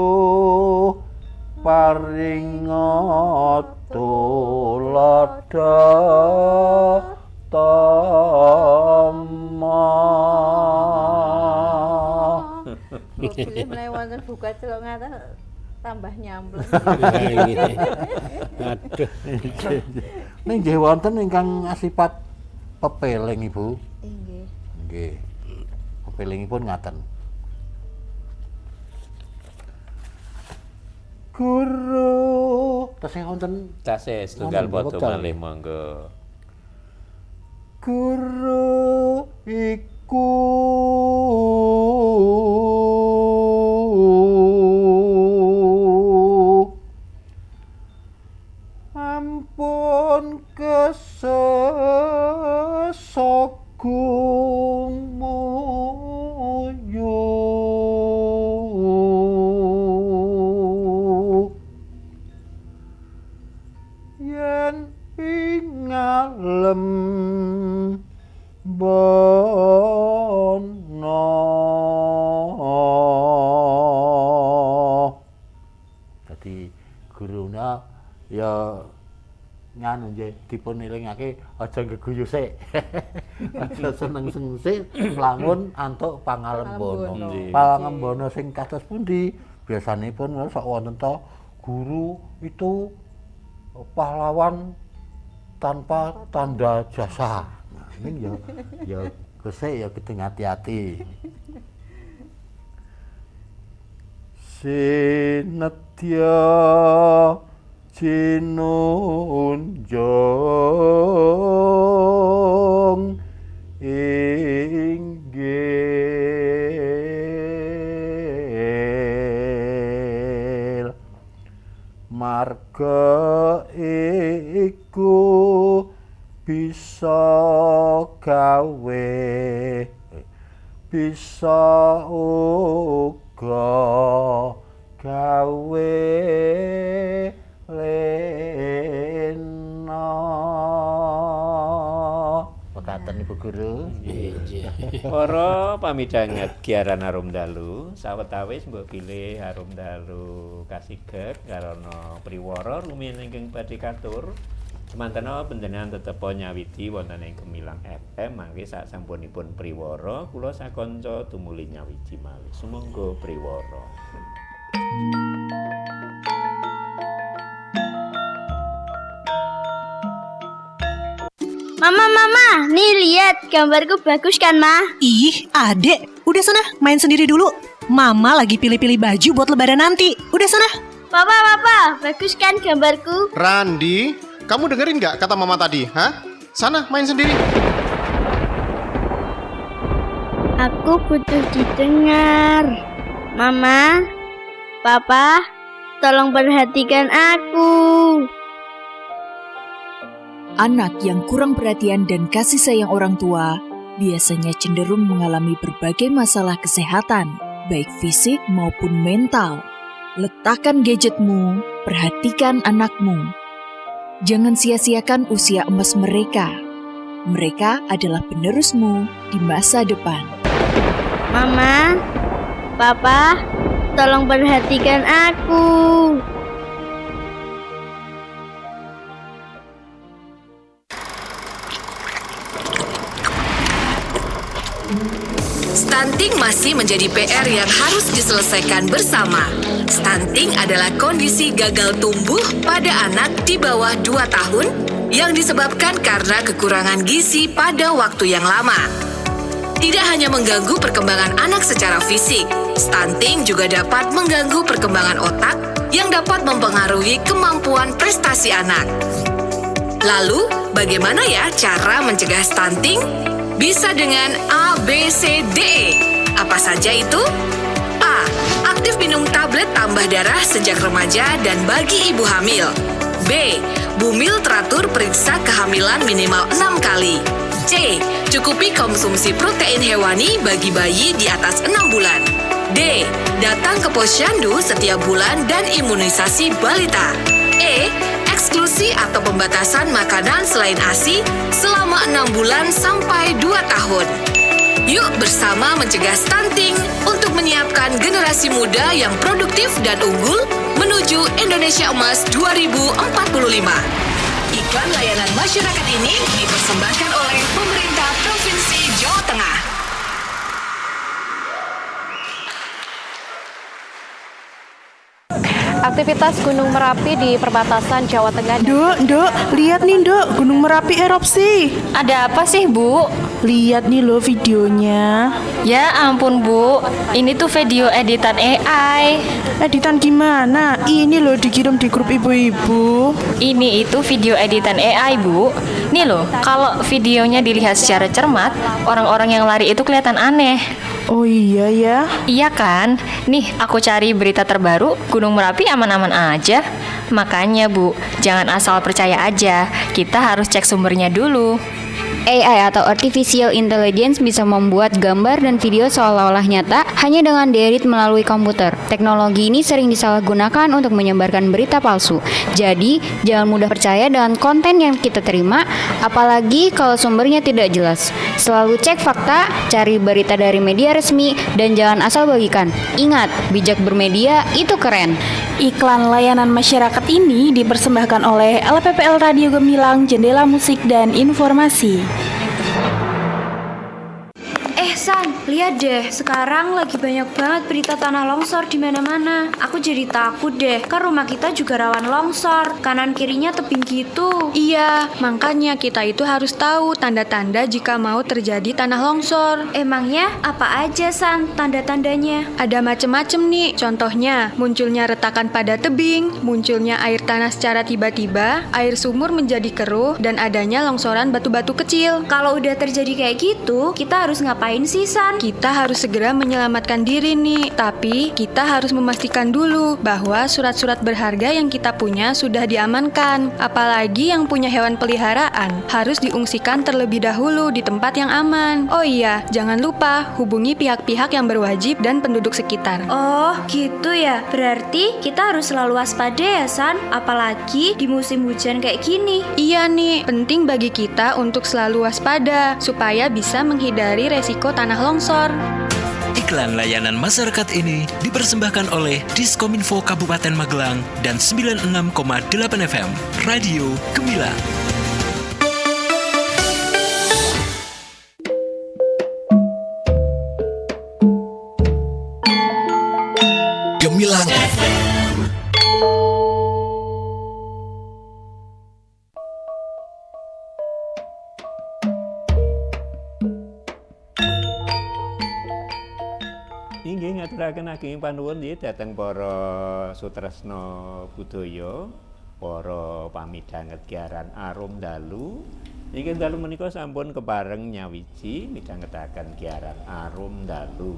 paringa tuladha tama.
Mbok bilih menawi wonten buka celok ngaten tambah nyambleng.
Aduh.
Ning nggih wonten ingkang asipat pepeling Ibu.
Inggih.
Nggih. Pepelingipun ngaten. Guru tesih wonten
Tasih setunggal
Wonten
padha
wekdal.
malih monggo.
Guru iku ampun kesesogumuyu yen ing ngalem bono. Dadi guruna ya nganu nggih dipun elingake aja geguyu sik. Aja seneng-seneng sik lamun antuk pangalembono.
Pangalembono.
Pangalembono sing kados pundi? Biasanipun sok wonten to guru itu pahlawan tanpa tanda jasa. Nah, ini ya ya gesik ya kudu hati-hati. Sinetya cinunjung inggil marga iku bisa gawe bisa uga gawe lena. Mekaten Ibu Guru.
Iya.
Para pamidhanget giaran Arum Dalu, sawetawis mbok bilih Arum Dalu kasigek karana priwara rumiyin ingkang badhe katur. Semantena panjenengan tetepa nyawiji wonten ing Gemilang FM mangke sasampunipun priwara kula sakanca tumuli nyawiji malih. Sumangga priwara.
Mama, mama, nih lihat gambarku bagus kan, Ma?
Ih, adek, udah sana main sendiri dulu. Mama lagi pilih-pilih baju buat lebaran nanti. Udah sana.
Papa, papa, bagus kan gambarku?
Randi, kamu dengerin nggak kata mama tadi? Hah? Sana main sendiri.
Aku butuh didengar. Mama, papa, tolong perhatikan aku.
Anak yang kurang perhatian dan kasih sayang orang tua biasanya cenderung mengalami berbagai masalah kesehatan, baik fisik maupun mental. Letakkan gadgetmu, perhatikan anakmu. Jangan sia-siakan usia emas mereka. Mereka adalah penerusmu di masa depan.
Mama, papa, tolong perhatikan aku.
Stunting masih menjadi PR yang harus diselesaikan bersama. Stunting adalah kondisi gagal tumbuh pada anak di bawah 2 tahun yang disebabkan karena kekurangan gizi pada waktu yang lama. Tidak hanya mengganggu perkembangan anak secara fisik, stunting juga dapat mengganggu perkembangan otak yang dapat mempengaruhi kemampuan prestasi anak. Lalu, bagaimana ya cara mencegah stunting? Bisa dengan A, B, C, D, E. Apa saja itu? A. Aktif minum tablet tambah darah sejak remaja dan bagi ibu hamil. B. Bumil teratur periksa kehamilan minimal 6 kali. C. Cukupi konsumsi protein hewani bagi bayi di atas 6 bulan. D. Datang ke posyandu setiap bulan dan imunisasi balita. E. Eksklusi atau pembatasan makanan selain ASI selama 6 bulan sampai 2 tahun. Yuk bersama mencegah stunting untuk menyiapkan generasi muda yang produktif dan unggul menuju Indonesia Emas 2045. Iklan layanan masyarakat ini dipersembahkan oleh pemerintah Provinsi Jawa Tengah.
Aktivitas Gunung Merapi di perbatasan Jawa Tengah.
Duk, Duk, lihat nih, Duk, Gunung Merapi erupsi.
Ada apa sih, Bu?
Lihat nih lo videonya.
Ya ampun, Bu. Ini tuh video editan AI.
Editan gimana? Ini loh dikirim di grup ibu-ibu.
Ini itu video editan AI, Bu. Nih loh, kalau videonya dilihat secara cermat, orang-orang yang lari itu kelihatan aneh.
Oh iya ya.
Iya kan? Nih, aku cari berita terbaru, Gunung Merapi aman-aman aja. Makanya, Bu, jangan asal percaya aja. Kita harus cek sumbernya dulu.
AI atau Artificial Intelligence bisa membuat gambar dan video seolah-olah nyata hanya dengan diedit melalui komputer. Teknologi ini sering disalahgunakan untuk menyebarkan berita palsu. Jadi, jangan mudah percaya dengan konten yang kita terima, apalagi kalau sumbernya tidak jelas. Selalu cek fakta, cari berita dari media resmi, dan jangan asal bagikan. Ingat, bijak bermedia itu keren.
Iklan layanan masyarakat ini dipersembahkan oleh LPPL Radio Gemilang, Jendela Musik dan Informasi.
San, lihat deh, sekarang lagi banyak banget berita tanah longsor di mana-mana. Aku jadi takut deh, kan rumah kita juga rawan longsor. Kanan kirinya tebing gitu.
Iya, makanya kita itu harus tahu tanda-tanda jika mau terjadi tanah longsor.
Emangnya apa aja, San, tanda-tandanya?
Ada macem-macem nih. Contohnya, munculnya retakan pada tebing, munculnya air tanah secara tiba-tiba, air sumur menjadi keruh, dan adanya longsoran batu-batu kecil.
Kalau udah terjadi kayak gitu, kita harus ngapain sih, San?
Kita harus segera menyelamatkan diri nih. Tapi kita harus memastikan dulu bahwa surat-surat berharga yang kita punya sudah diamankan. Apalagi yang punya hewan peliharaan harus diungsikan terlebih dahulu di tempat yang aman. Oh iya, jangan lupa hubungi pihak-pihak yang berwajib dan penduduk sekitar.
Oh, gitu ya. Berarti kita harus selalu waspada ya, San. Apalagi di musim hujan kayak gini.
Iya nih, penting bagi kita untuk selalu waspada supaya bisa menghindari resiko tanah longsor.
Iklan layanan masyarakat ini dipersembahkan oleh Diskominfo Kabupaten Magelang dan 96,8 FM Radio Gemilang.
Gemilang FM.
Inggih ngaturaken ageng panuwun nggih dhateng para sutresna budaya, para pamidhanget giaran Arum Dalu. Inggih dalu menika sampun kepareng nyawiji midhangetaken giaran Arum Dalu.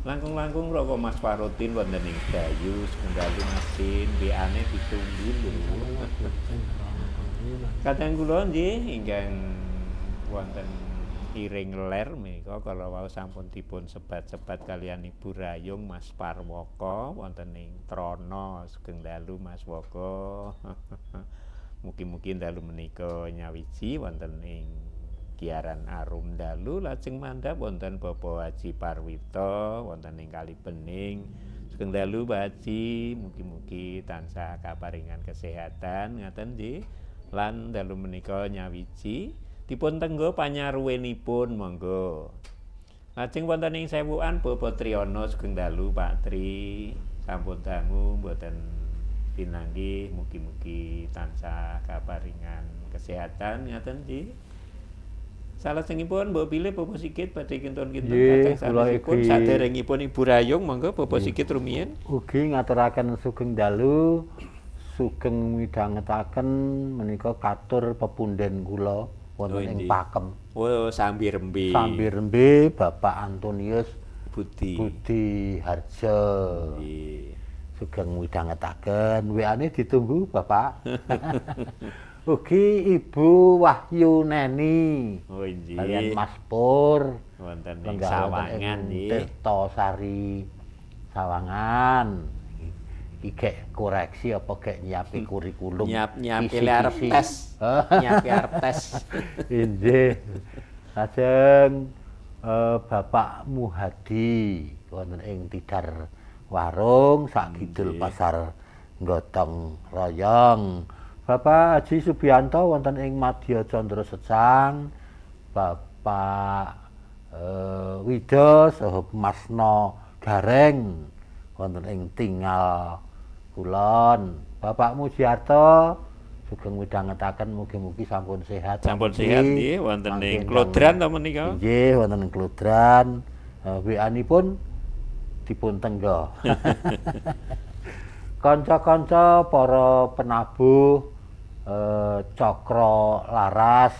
Langkung-langkung Raka Mas Farodin wonten ing Dayu, sungguh Masin, WA-ne ditunggu lho. Kadang kula nggih ingkang wonten iring ler menika kala wau sampun dipun sebat-sebat kalian Ibu Rayung Mas Parwoko wonten ing Trana. Sugeng dalu Mas Woko. Mugi-mugi dalu menika nyawiji wonten ing giaran Arum Dalu. Lajeng mandhap wonten Bapak Haji Parwito wonten ing Kali Bening. Sugeng dalu Pak Haji, mugi-mugi tansah kaparingan kesehatan ngaten nggih. Lan dalu menika nyawiji dipun tenggo panyaruwenipun monggo. Lajeng wonten ing sewukan Bapak Triyono. Sugeng dalu Pak Tri, sampun dangu mboten pinanggih, mugi-mugi tansah kaparingan kesehatan ngaten nggih. Salajengipun mbok pilih Bapak Sigit badhe kinten-kinten kacang sanesipun saderengipun Ibu Rayung monggo Bapak Sigit rumiyin.
Ugi ngaturaken sugeng dalu, sugeng midhangetaken menika katur pepunden kula wonten ing Pakem.
Oh, Sambirembe.
Sambirembe Bapak Antonius Budi Harjo. Nggih. Sugeng midhangetaken. WA-ne ditunggu Bapak. Ugi Ibu Wahyu Neni.
Oh inggih.
Kaliyan Mas Pur
wonten ing Sawangan nggih.
Tirtasari Sawangan. Iki gek koreksi apa gek nyiapi kurikulum?
Nyiap-nyiapi arep tes. Nyiapi arep tes.
Inggih. Lajeng Bapak Muhadi wonten ing Tidar Warung sak kidul Pasar Gotong Royong. Bapak Haji Subianto wonten ing Madya Candra Secang. Bapak Wida saha Masno Gareng wonten ing Tingal Kulon. Bapak Mujiarto sugeng midhangetaken mugi-mugi sampun sehat.
Sampun sehat nggih wonten ing Klodran ta menika?
Nggih, wonten ing Klodran. WA-nipun dipun tengga. Kanca-kanca para penabuh Cakra Laras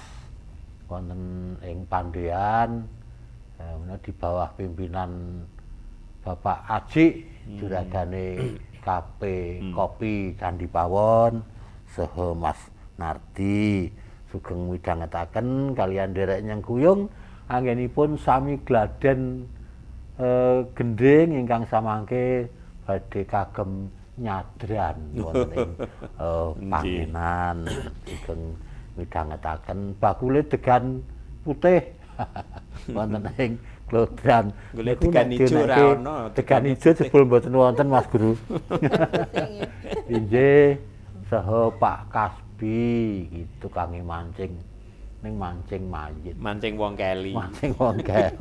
wonten ing Pandean di bawah pimpinan Bapak Aji juragane KP Kopi Candi Pawon saha Mas Nardi sugeng midhangetaken kaliyan nderek nyengkuyung anggenipun sami gladen gendhing ingkang samangke badhe kagem nyadran wonten ing pangenan sugeng midhangetaken bakule degan putih wonten ing Klodran.
Golek degan ijo ora ono.
Degan ijo jebul mboten wonten Mas Guru. Inggih saha Pak Kasbi gitu kange mancing ning mancing mayit.
Mancing wong keli.
Mancing wong keli.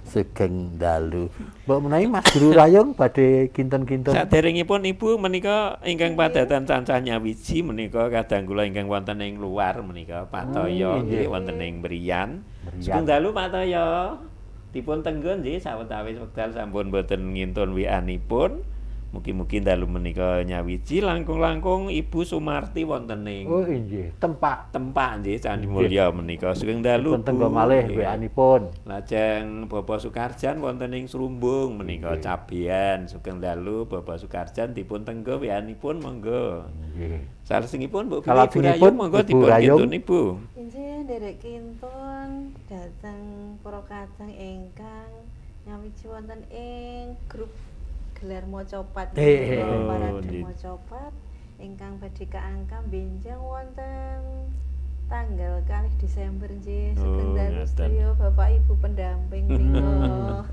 Sugeng dalu. Mbok menawi Mas Guru Rayung badhe kinten-kinten.
Saderengipun Ibu menika ingkang padatan cancah nyawiji menika kadang kula ingkang wonten ing luar menika Pak Toyo nggih wonten ing Brian. Sugeng dalu Pak Toyo. Dipun tenggo nggih sawetawis wekdal sampun boten ngintun WA-nipun. Mugi-mugi dalu menika nyawiji langkung-langkung Ibu Sumarti wonten ing
oh inggih, tempak
nggih Candi Mulya menika. Sugeng dalu.
Dipun tenggo malih WA-nipun.
Lajeng Bapak Sukarjan wonten ing Srumbung menika Cabean. Sugeng dalu Bapak Sukarjan dipun tenggo WA-nipun monggo.
Nggih.
Salajengipun Mbok Ibu Rayung monggo dipun kintun Ibu.
Inggih nderek kintun dhateng para kadang ingkang nyawiji wonten ing grup gelar macapat parade macapat ingkang badhe kaangka benjang wonten tanggal 2 Desember nggih. Sugeng dalu sedaya Bapak Ibu pendamping menika.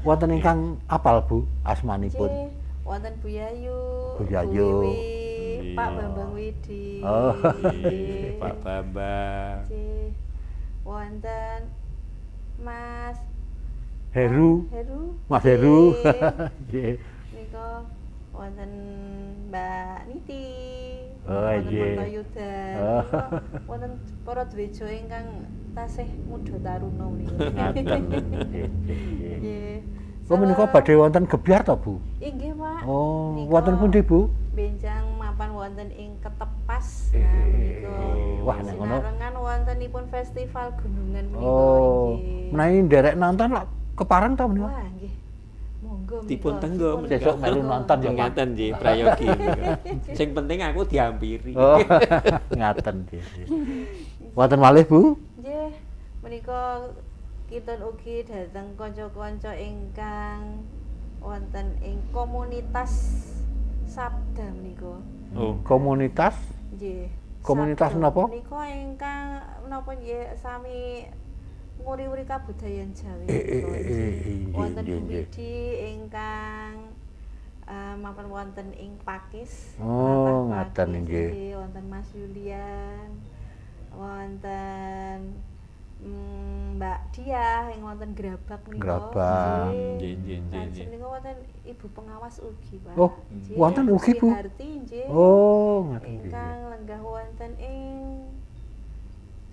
Wonten ingkang apal Bu asmanipun?
Wonten Bu Yayu,
Bu Yayu,
Pak Bambang Widi.
Oh.
Pak Bambang.
Wonten Mas
Heru. Mas Heru. Nggih.
Nika wonten Mbak Niti.
Oh nggih.
Wonten Yuda. Wonten para dwijo ingkang tasih muda taruna menika.
Ngaten. Nggih. Kok menika badhe wonten gebyar to, Bu?
Inggih, Pak.
Oh, wonten pundi, Bu?
Benjang mapan wonten ing Ketepas. Nah, menika.
Wah, nek ngono.
Sinarengan wontenipun festival gunungan menika.
Oh, menawi nderek nonton lak kepareng ta menika?
Wah, nggih. Monggo
dipun tenggo
sesuk melu nonton ya
ngaten nggih prayogi. Sing penting aku diampiri.
Oh, ngaten nggih. Wonten malih, Bu?
Nggih, menika kinten ugi dhateng kanca-kanca ingkang wonten ing komunitas Sabda menika.
Oh,
komunitas?
Nggih.
Komunitas menapa?
Menika ingkang menapa nggih sami nguri-uri kabudayan Jawi. Wonten Bu Widi ingkang mapan wonten ing Pakis.
Oh, ngaten nggih.
Wonten Mas Yulian, wonten Mbak Diah ing wonten Grabag menika.
Grabag.
Nggih, nggih, nggih.
Menika wonten ibu pengawas ugi, Pak.
Oh, wonten ugi, Bu.
Nggih.
Oh, ngaten nggih.
Ingkang lenggah wonten ing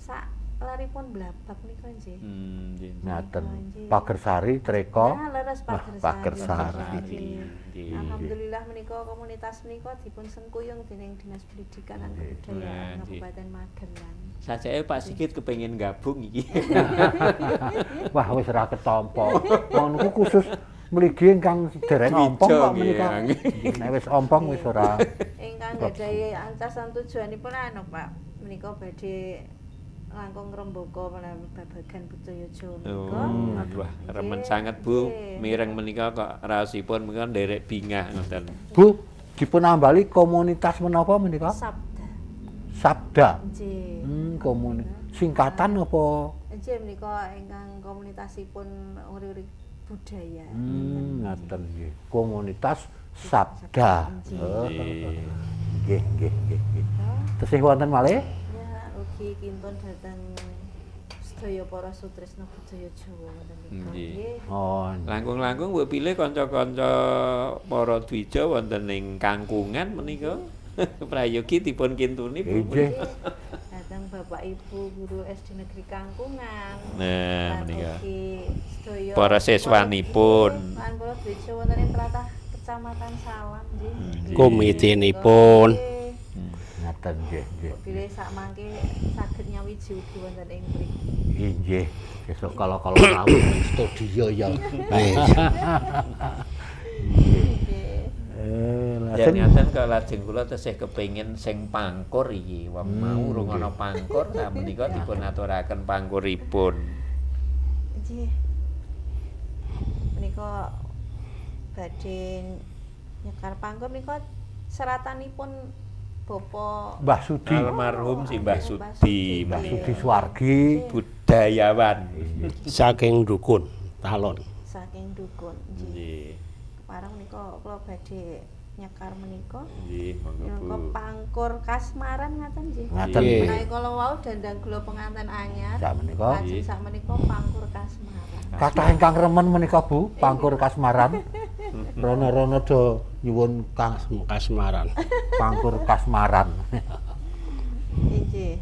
sak laripun Blabak nika nggih.
Nggih.
Ngaten. Pagersari Treko.
Nah, leres Pagersari.
Pagersari.
Alhamdulillah menika komunitas menika dipun sengkuyung dening Dinas Pendidikan lan Kebudayaan Kabupaten Magelang.
Sajake Pak Sigit kepengin gabung iki.
Wah, wis ora ketampa. Wong niku khusus mligi ingkang dereng ompong kok menika. Nek wis ompong wis ora.
Ingkang gadhahi ancasan tujuanipun anu, Pak. Menika badhe langkung ngrembaka menawi babagan budaya Jawa menika.
Oh, wah, remen sanget Bu. Mireng menika kok raosipun menika nderek bingah ngoten.
Bu, dipun ambali komunitas menapa menika?
Sabda.
Sabda.
Nggih.
Singkatan apa?
Nggih menika ingkang komunitasipun nguri-uri budaya.
Ngaten nggih. Komunitas Sabda.
Nggih.
Nggih, nggih, nggih, nggih. Tesih wonten malih?
Ya, ugi kinten dhateng sedaya para sutresna budaya Jawa wonten mriku.
Nggih.
Oh,
langkung-langkung mbok pilih kanca-kanca para dwija wonten ing kangkungan menika. Prayogi dipun kintuni Bu.
Nggih.
Dhateng Bapak Ibu guru SD Negeri Kangkungan.
Nah, menika.
Ugi sedaya
Para siswanipun.
Lan para dwija wonten ing tlatah Kecamatan Salam nggih.
Komitenipun.
Ngaten nggih, nggih.
Bilih sak mangke saged nyawiji ugi wonten ing mriki.
Nggih, besok kalau-kalau rawuh ing studio ya.
Ya ngaten kok lajeng kula tesih kepengin sing pangkur iki. Wong mau urung ana pangkur, sak menika dipun aturaken pangkuripun.
Nggih. Menika badhe nyekar pangkur menika seratanipun Bapak
Mbah Sudi.
Almarhum si Mbah Sudi.
Mbah Sudi Suwargi,
budayawan
saking dukun talon.
Saking dukun.
Nggih.
Kepareng menika kula badhe nyekar menika.
Nggih, monggo Bu.
Menika pangkur kasmaran ngaten nggih.
Ngaten.
Menawi kala wau dandang gula penganten anyar.
Sak menika.
Lajeng sak menika pangkur kasmaran.
Kathah ingkang remen menika Bu, pangkur kasmaran. Rono-rono do nyuwun kang
kasmaran.
Pangkur kasmaran.
Nggih.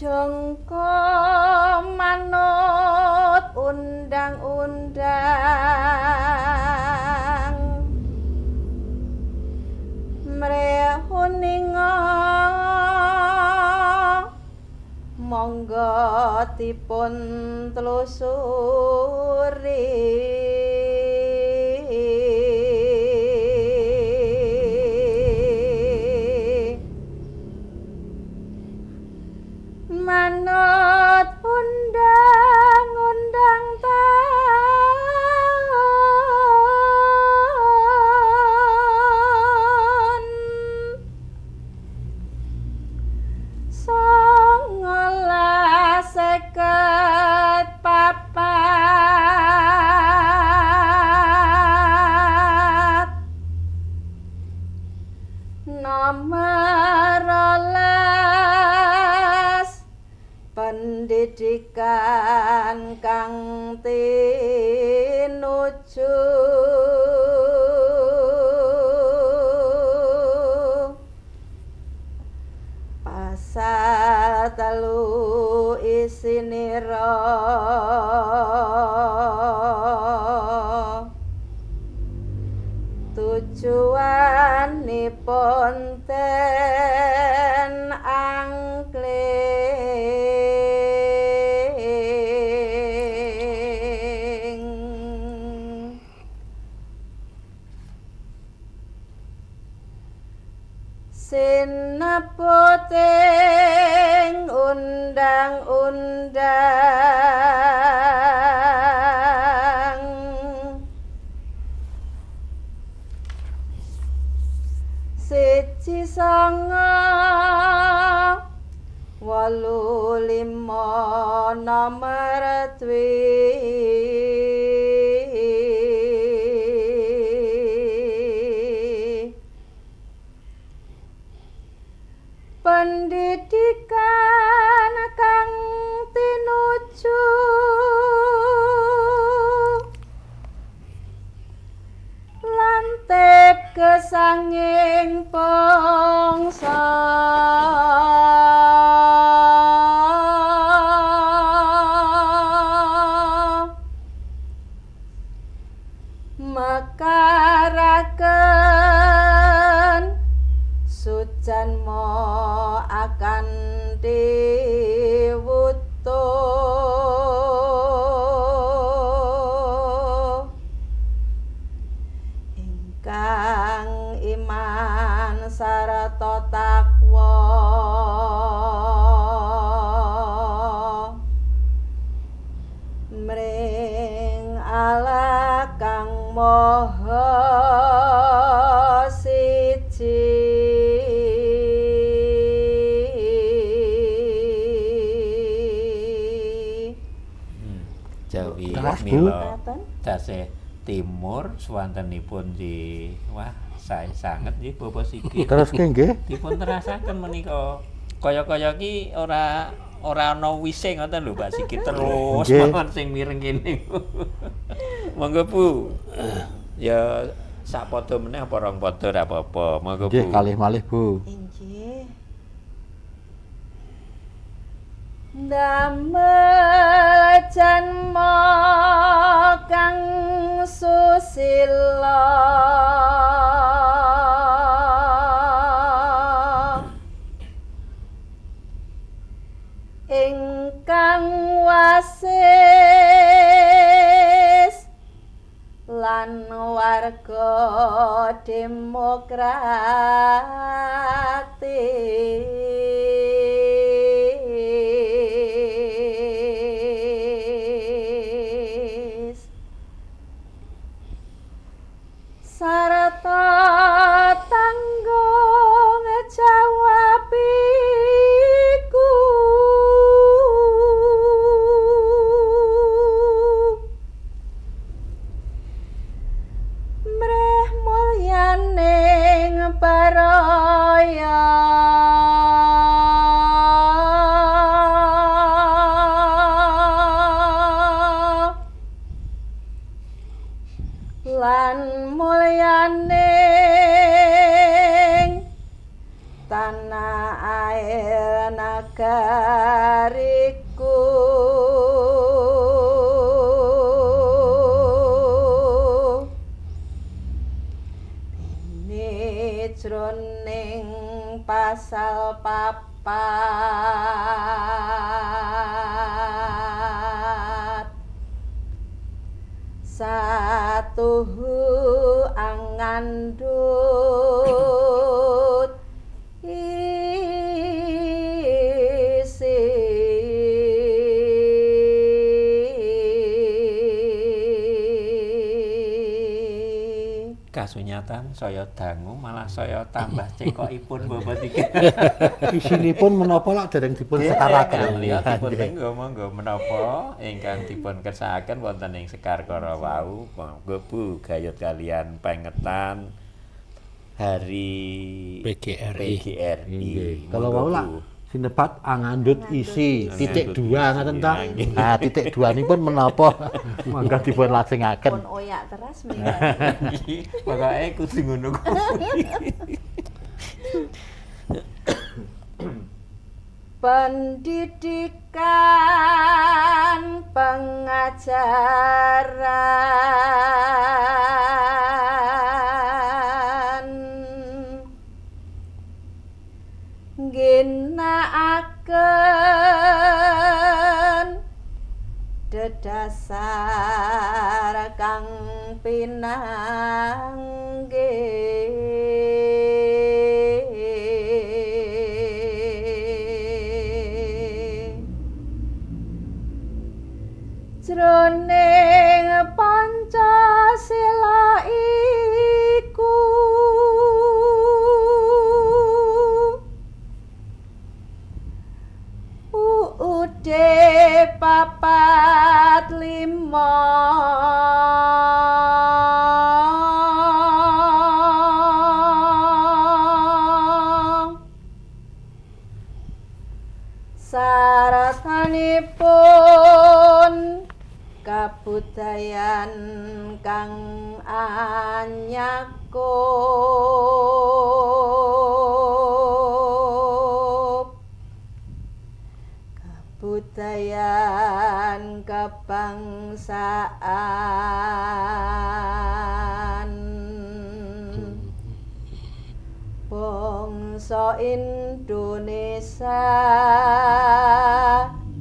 Jongko manut undang-undang mrehuninga monggo dipun tlusuri manut undang-undang taun 1954 nomor 12 pendidikan kang tinuju pasal 3 isinira tujuanipun ten angkling sineputing undang-undang 1 9 8 5 nomor 2 pendidikan kang tinuju lantip kesanging bangsa mekaraken sujanma akan
Jawi
Teras, Bu.
mila tasih timur swantenipun di wah sae sanget nggih Bapak Sigit.
Teruske nggih.
Dipun terasaken menika. Kaya-kaya ki ora ora ana wise ngoten lho Pak Sigit terus mawon sing mireng kene. Monggo Bu. Ya sak padha meneh apa rong padha ora apa-apa. Monggo Bu.
Nggih, kalih malih, Bu.
Inggih. Ndamel janma kang susila ingkang wasis lan warga demokratis sarta tanggung jawab iku mreh mulyaning baraya lan mulyaning tanah air nagariku dene jroning pasal 4 satuhu angandut isi.
Kasunyatan saya dangu malah saya tambah cekokipun Bapak Sigit.
Isinipun menapa lak dereng dipun sekaraken.
Dipun tenggo monggo menapa ingkang dipun kersakaken wonten ing Sekar Kara wau. Monggo Bu gayut kalian pengetan hari
PGRI.
PGRI.
Kalau wau lak sinebat angandut isi titik 2 ngoten ta. Nah, titik 2 nipun menapa monggo dipun lajengaken.
Pun oyak teras menika.
Pokoke kudu ngono kuwi.
Pendidikan pengajaran ngginakaken dedasar kang pinanggih jroning Pancasila iku UUD 45 saratanipun kabudayan kang anyakup kabudayan kebangsaan bangsa Indonesia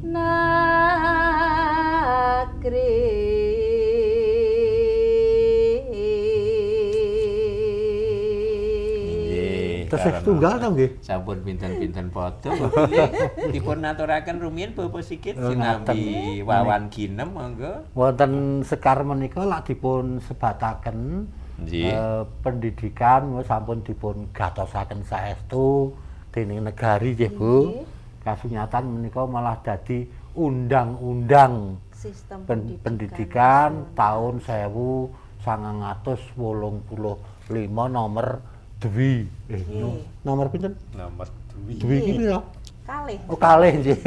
negeri.
Tesih tunggal ta nggih?
Sampun pinten-pinten padha. Dipun aturaken rumiyin Bapak Sigit sinambi wawan ginem monggo.
Wonten Sekar menika lak dipun sebataken pendidikan sampun dipun gatosaken saestu dening negari nggih Bu. Kasunyatan menika malah dadi Undang-Undang
Sistem
Pendidikan tahun 1985 nomor dwi. Nomor pinten?
Nomor dwi.
Dwi iki pira?
Kalih.
Oh, kalih nggih.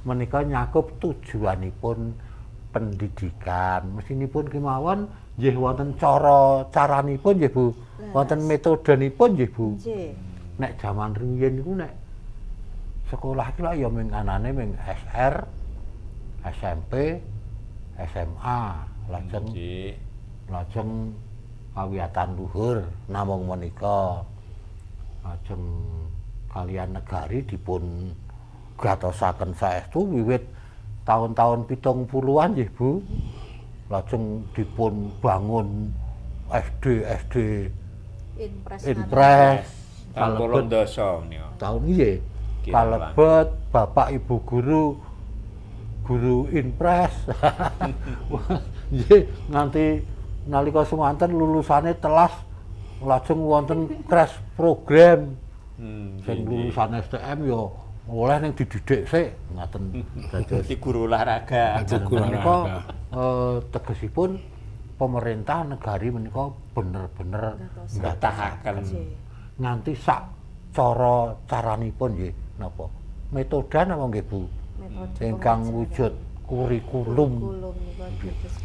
Menika nyakup tujuanipun pendidikan. Mesinipun kemawon nggih wonten cara caranipun nggih Bu. Wonten metodenipun nggih Bu.
Nggih.
Nek jaman riyin niku nek sekolah iki lak ya ming anane ming SR, SMP, SMA, lajeng lajeng pawiyatan luhur namung menika. Lajeng kalian negari dipun gatosaken saestu wiwit tahun-tahun 70-an nggih Bu. Lajeng dipun bangun SD SD
Inpres
tahun 80 menika.
Tahun nggih. Kalebet bapak ibu guru guru Inpres. Nggih nganti nalika semanten lulusane telas lajeng wonten crash program. Sing lulusan STM ya oleh ning dididik sik ngaten dados
dadi guru olahraga.
Menika tegesipun pemerintah negari menika bener-bener
ngatahaken
nganti sak cara caranipun nggih napa metode napa nggih Bu ingkang wujud kurikulum.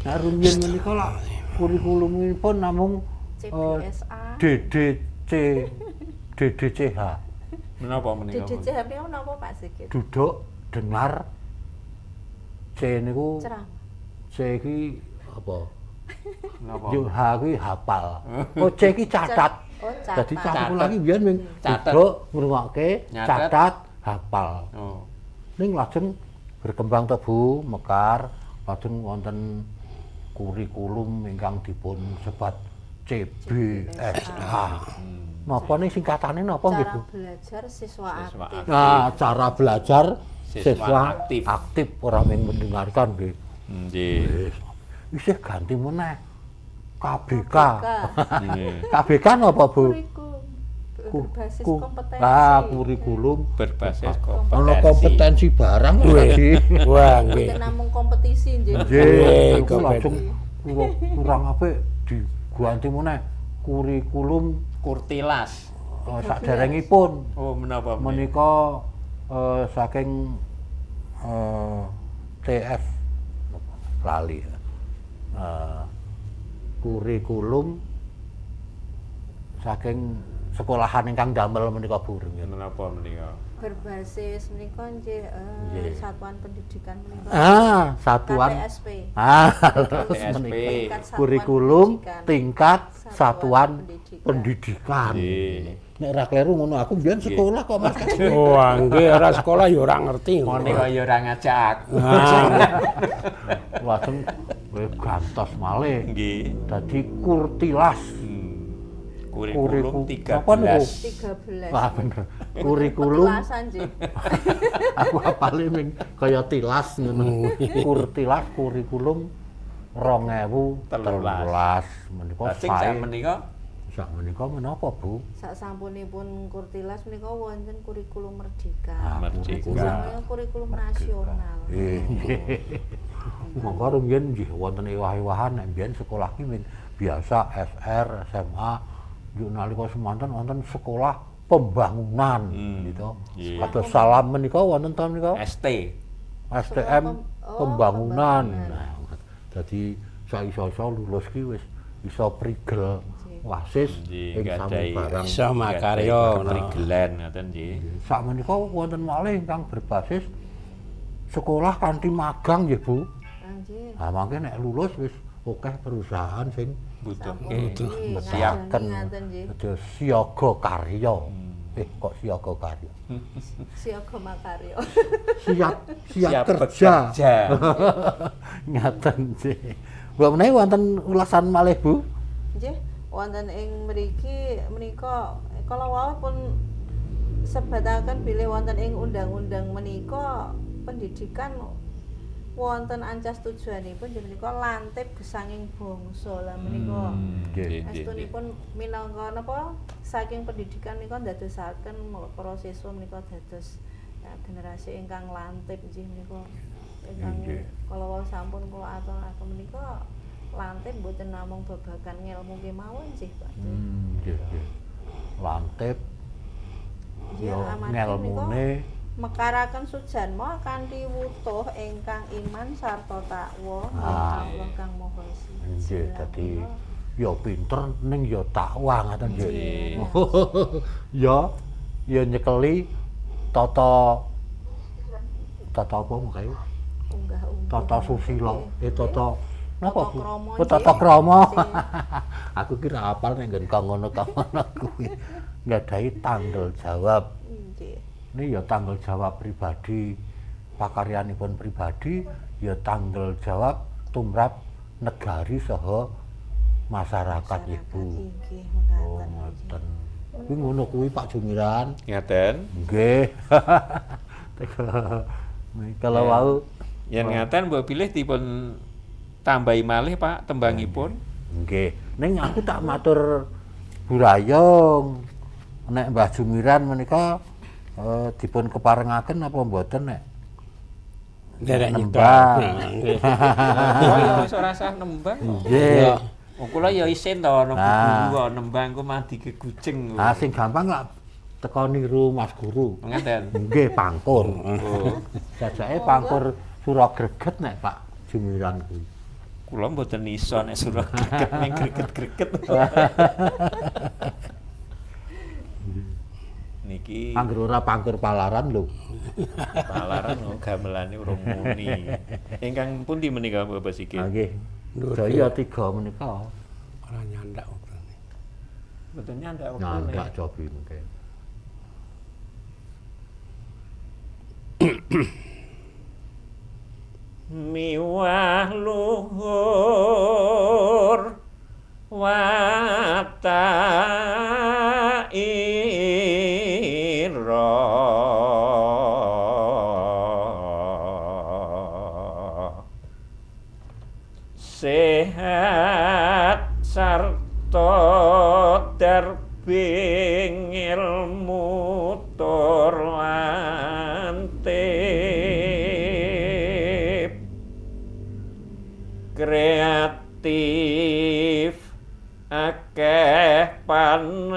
Nah rumiyin menika lak kurikulumipun namung
CBSA
DDC DDCH.
Menapa menika?
DDCH menika napa Pak Sigit?
Duduk, dengar, C niku
ceramah.
C iki apa?
Napa?
Yo H kuwi hafal. Oh C iki catat.
Oh, catat.
Dadi cah kula iki biyen ming duduk ngrungokke, catat, hafal.
Oh.
Ning lajeng berkembang to Bu, mekar, lajeng wonten kurikulum ingkang dipun sebat CBSA. Napa ning singkatane napa nggih Bu?
Cara belajar siswa aktif.
Nah, cara belajar
siswa aktif.
Aktif ora mung mendengarkan nggih.
Nggih.
Isih ganti meneh. KBK. KBK napa Bu?
Kurikulum berbasis kompetensi.
Ah, kurikulum
berbasis kompetensi.
Ana kompetensi barang tadi.
Wah, nggih.
Mboten namung kompetisi nggih.
Nggih, langsung kurang apik diganti meneh kurikulum
Kurtilas.
Saderengipun.
Oh, menapa
menika saking TF lali. Kurikulum saking sekolahan ingkang damel menika Bu.
Menapa menika?
Berbasis menika nggih satuan pendidikan menika.
Ah, satuan
KTSP.
Ah, terus menika kurikulum tingkat satuan pendidikan. Nek ora kleru ngono aku mbiyen sekolah kok Mas.
Wah, nggih ora sekolah ya ora ngerti.
Ngene kok ya ora ngajak aku.
Lajeng gantos malih.
Nggih.
Dadi kurtilas.
Kurikulum 13.
13.
Wah bener. Kurikulum. Aku apale ming kaya tilas ngono. Kurtilas kurikulum 2013 menika
sae. Menika
sak menika menapa Bu?
Sak sampunipun kurtilas menika wonten kurikulum merdeka.
Merdeka.
Kurikulum nasional.
Nggih. Monggo rumiyin nggih wonten ewah-ewahan nek mbiyen sekolah ki biasa SR, SMA. Yuk nalika semanten wonten sekolah pembangunan gitu. Kados salam menika wonten ta menika?
ST.
STM pembangunan. Nah, dadi saiso-iso lulus ki wis iso prigel wasis ing sami barang.
Iso makarya
prigelan ngoten nggih.
Sak menika wonten malih ingkang berbasis sekolah kanthi magang nggih Bu.
Nggih.
Nah, mangke nek lulus wis akeh perusahaan sing
butuhke
siapken dados siaga karya. Kok siaga karya?
Siaga makarya.
Siap kerja. Ngaten nggih. Mbok menawi wonten ulasan malih Bu?
Nggih, wonten ing mriki menika kala wau pun sebataken bilih wonten ing undang-undang menika pendidikan wonten ancas tujuanipun nggih menika lantip gesanging bangsa lah menika. Estunipun minangka napa saking pendidikan menika ndadosaken para siswa menika dados Generasi ingkang lantip nggih menika ingkang kala wau sampun kula aturaken menika lantip mboten namung babagan ngelmu kemawon nggih Pak.
Nggih, nggih. Lantip
Nggih,
yo
amargi
ngelmune
mekaraken sujanma kanthi wutuh ingkang iman sarta takwa
Ah.
Allah Kang Maha Esa.
Nggih, dadi ya pinter ning ya takwa ngaten nggih. Ya ya nyekeli tata tata apa mengkae?
Unggah-ungguh.
Tata susila, tata napa Bu?
krama,
Oh, tata
nggih.
krama. Aku kira apal nek nggon kang ngono kang ngono kuwi. Nggadahi tanggung jawab.
Nggih.
Ini ya tanggung jawab pribadi, pakaryanipun pribadi, ya tanggung jawab tumrap negari saha masyarakat Ibu.
Nggih,
Oh, ngoten. Kuwi ngono kuwi Pak Jumiran.
Ngaten.
Nggih. Kalau wau
Yen ngaten mbok bilih dipun tambahi malih Pak tembangipun.
Nggih. Ning aku tak matur Burayong. Nek Mbah Jumiran menika dipun keparengaken apa mboten nek?
Nderek
Nembang.
nyetor.
Oh ya wis ora sah nembang.
Nggih.
Wong kula ya isin to ana
Nah.
guru kok nembang ku mah dikeguceng.
Ah sing gampang lak teko niru Mas Guru.
Ngaten.
Nggih, pangkur.
Oh.
Jajake pangkur Suragreget nek Pak Jumiran kuwi.
Kula mboten iso nek suruh greget ning greget-greget. Niki
Angger ora pangkur palaran lho.
Palaran kok gamelane urung muni. Ingkang pundi menika Bapak Sigit?
Ah, nggih. Daya tiga menika.
Ora nyandak wektune.
Mboten nyandak wektune.
Nyandak cobi mungkin.
Miwah luhur wataira sehat sarta darbing ilmu tur lantip kreatif akeh panemu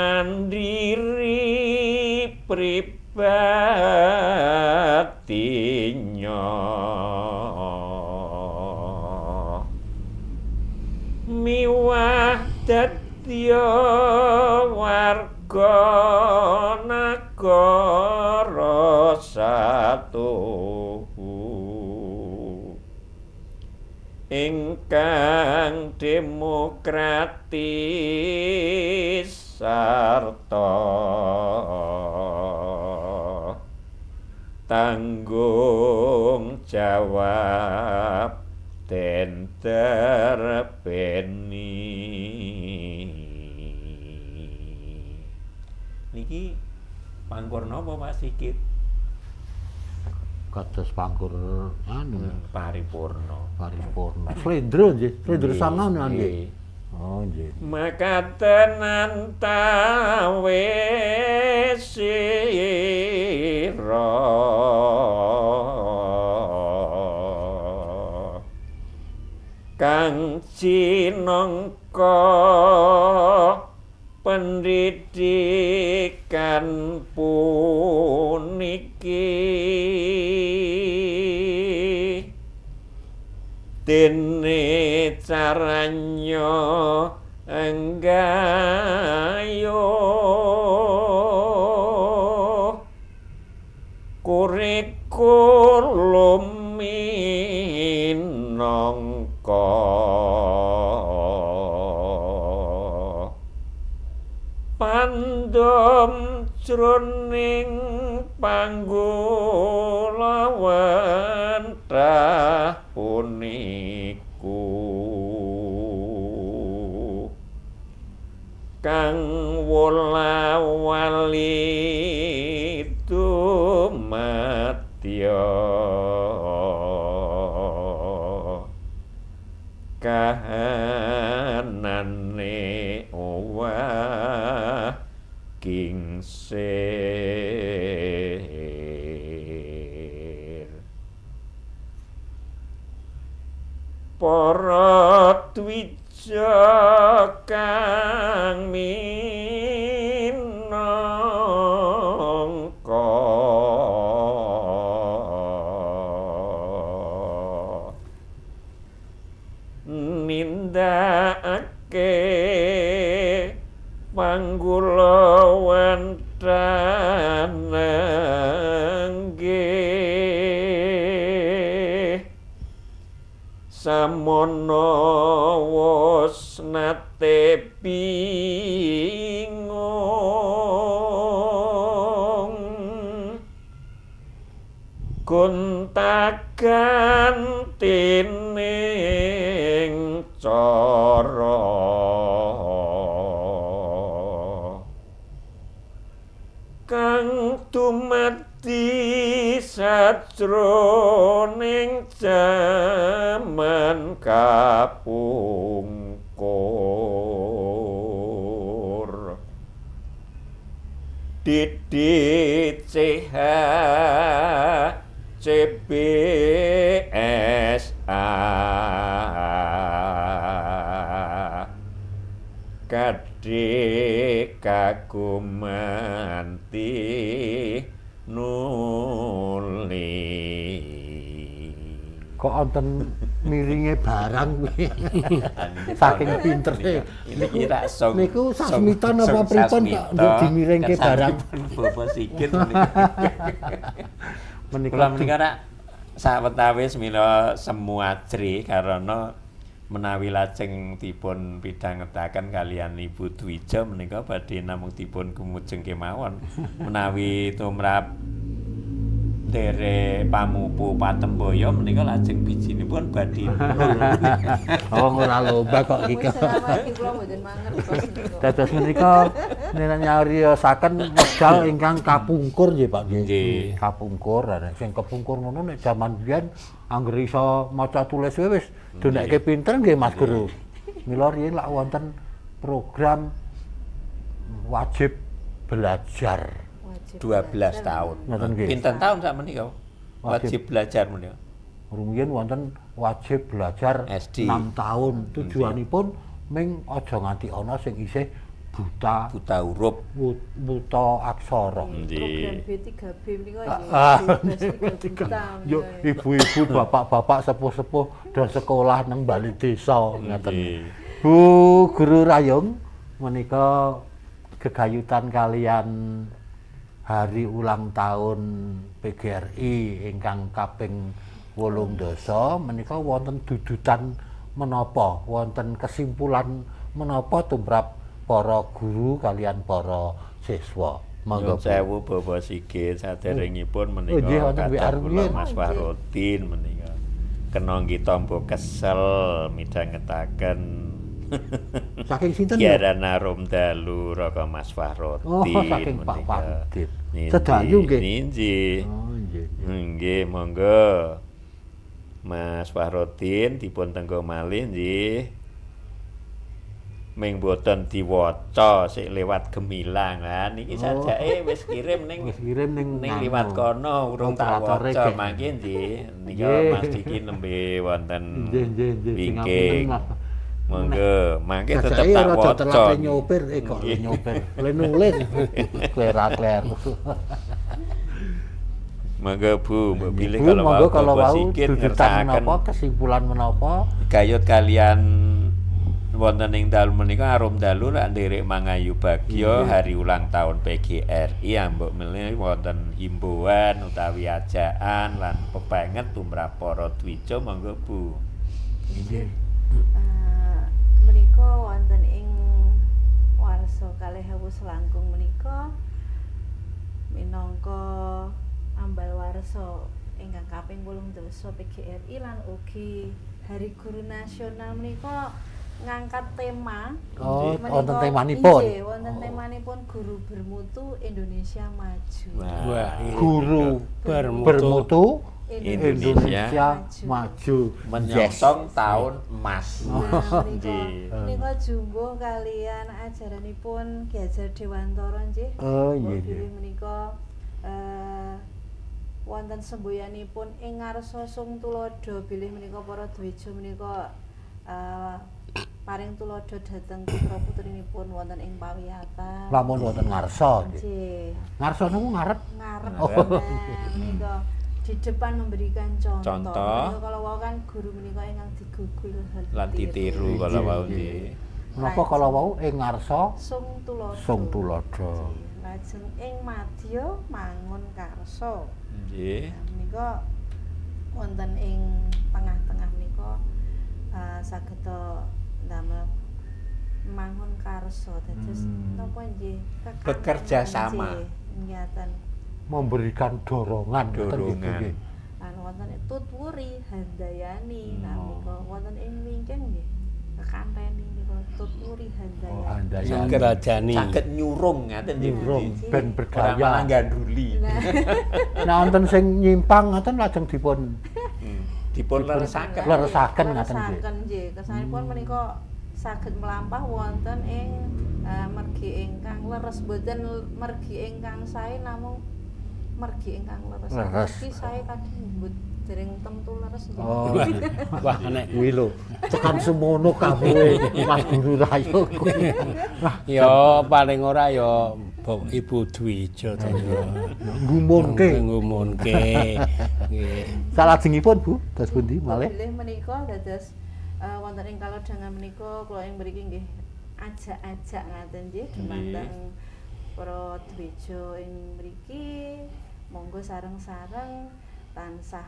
mandiri pribadinya miwah dadya warga nagara satuhu ingkang demokratis sarta tanggung jawab den terbeni. Niki pangkur napa Pak Sigit?
Kados pangkur anu
paripurna.
Paripurna. Slendro nggih, slendro
Nggih,
sangan nggih.
nggih.
Oh nggih.
Makaten antawis sira kang cinangka pendidikan puniki dene caranya enggayo kurikulum minangka pandom jroning panggulawentah puniku kang wola-wali dumadya kahanane kingsir. Para dwija kang minangka nindakake panggulawan tananggih samono wos nate bingung gonta-ganti ning cara kang dumadi sajroning jaman kapungkur. DDCH CBSA KD kagumanti nuli.
Kok wonten miringe barang kuwi. Saking pintere.
Niki rak song.
Niku sasmita napa pripun kok nduk dimiringke barang.
Bapak Sigit menika. Kula menika rak sawetawis mila semu ajrih karena menawi lajeng dipun pidhangetaken kalian Ibu Dwija menika badhe namung dipun kumujeng kemawon menawi tumrap dere pamupu Patemboyo menika lajeng bijinipun badhe nul.
Oh ora lomba kok iki.
Kula mboten mangertos niku.
Dados menika nyariosaken wekdal ingkang kapungkur nggih Pak nggih. Kapungkur, nek sing kepungkur ngono nek jaman biyen anggere iso maca tulis wis donekke pinter nggih Mas Guru. Mila riyin lak wonten program wajib belajar.
12 tahun. Pinten tahun sak menika? Wajib belajar menika.
Rumiyin wonten wajib belajar
SD.
6 tahun. Tujuanipun ming aja nganti ana sing isih buta
huruf,
buta aksara.
Program B3B menika nggih.
Yo ibu-ibu, bapak-bapak, sepuh-sepuh do sekolah nang bali desa ngaten. Bu Guru Rayung menika gegayutan kalian hari ulang tahun PGRI ingkang kaping 80 menika wonten dudutan menapa, wonten kesimpulan menapa tumrap para guru kalian para siswa. Monggo
sewu Bapak Sigit saderengipun menika kathah kula Mas Fahrodin menika kena nggih tombo kesel midhangetaken
saking sinten
Kiaran Arum Dalu Raka Mas Fahrodin.
Oh, saking Pak Fahrodin. Sedayu nggih.
Nggih.
Oh, nggih.
Nggih, monggo. Mas Fahrodin dipun tenggo malih nggih. Ming boten diwaca sik lewat Gemilang. Lah niki sajake wis kirim ning ning liwat kono urung tak waca mangke nggih. Nika Mas Diki nembe wonten
nggih.
Monggo, mangke tetep tak waca.
Telat nyopir, kok nyopir. Le nulis. Klera-kler.
Monggo Bu, mbok pilih kalau wau sikit ngersakaken
menapa kesimpulan menapa
gayut kalian wonten ing dalu menika arum dalu lak nderek mangayu bagya hari ulang tahun PGRI mbok menawi wonten himbauan utawi ajakan lan pepenget tumrap para dwija monggo Bu.
Nggih.
Menika wonten ing warsa 2000 selangkung menika minangka ambal warsa ingkang kaping 80 PGRI lan ugi Hari Guru Nasional menika ngangkat tema.
Oh, wonten temanipun.
Nggih, wonten temanipun Guru Bermutu Indonesia Maju.
Wah,
guru bermutu
Indonesia
Maju
menyongsong tahun emas.
Nggih. Menika jumbuh kalian ajaranipun Ki Hajar Dewantara nggih.
Oh nggih.
Menika wonten semboyanipun ing ngarsa sung tuladha bilih menika para dwija menika paring tuladha dhateng putra-putrinipun wonten ing pawiyatan.
Lamun wonten ngarsa nggih. Ngarsa niku ngarep.
Ngarep. Menika di depan memberikan contoh. Kalau wau kan guru menika ingkang digugul
lan ditiru kalau wau nggih.
Menapa kalau wau ing ngarsa
sung tuladha.
Sung tuladha.
Lajeng ing madya mangun karsa.
Nggih.
Menika wonten ing tengah-tengah menika saged ndamel mangun karsa. Dados napa nggih
bekerja sama.
Ngaten.
Memberikan dorongan.
Lan wonten tutwuri handayani menika wonten ing wingking nggih kekanteni menika tutwuri handayani.
Saged nyurung ngaten nggih
ben berdaya
malah ganduli.
Nah wonten sing nyimpang ngaten lajeng dipun
leresaken.
Leresaken ngaten nggih.
Nggih, kesanipun menika saged mlampah wonten ing mergi ingkang leres, boten mergi ingkang sae namung mergi ingkang leres. Mergi sae kadang mbut dereng temtu leres.
Oh. Wah nek kuwi lho, tekan semono kamu Mas Guru Rayo.
Ya paling ora ya Ibu Dwijo to.
Nggumunke.
Nggumunke. Nggih.
Salajengipun Bu, dados pundi malih?
Bilih menika dados wonten ing kalodhangan menika kula ing mriki nggih ajak-ajak ngaten nggih dumateng para dwija ing mriki monggo sareng-sareng tansah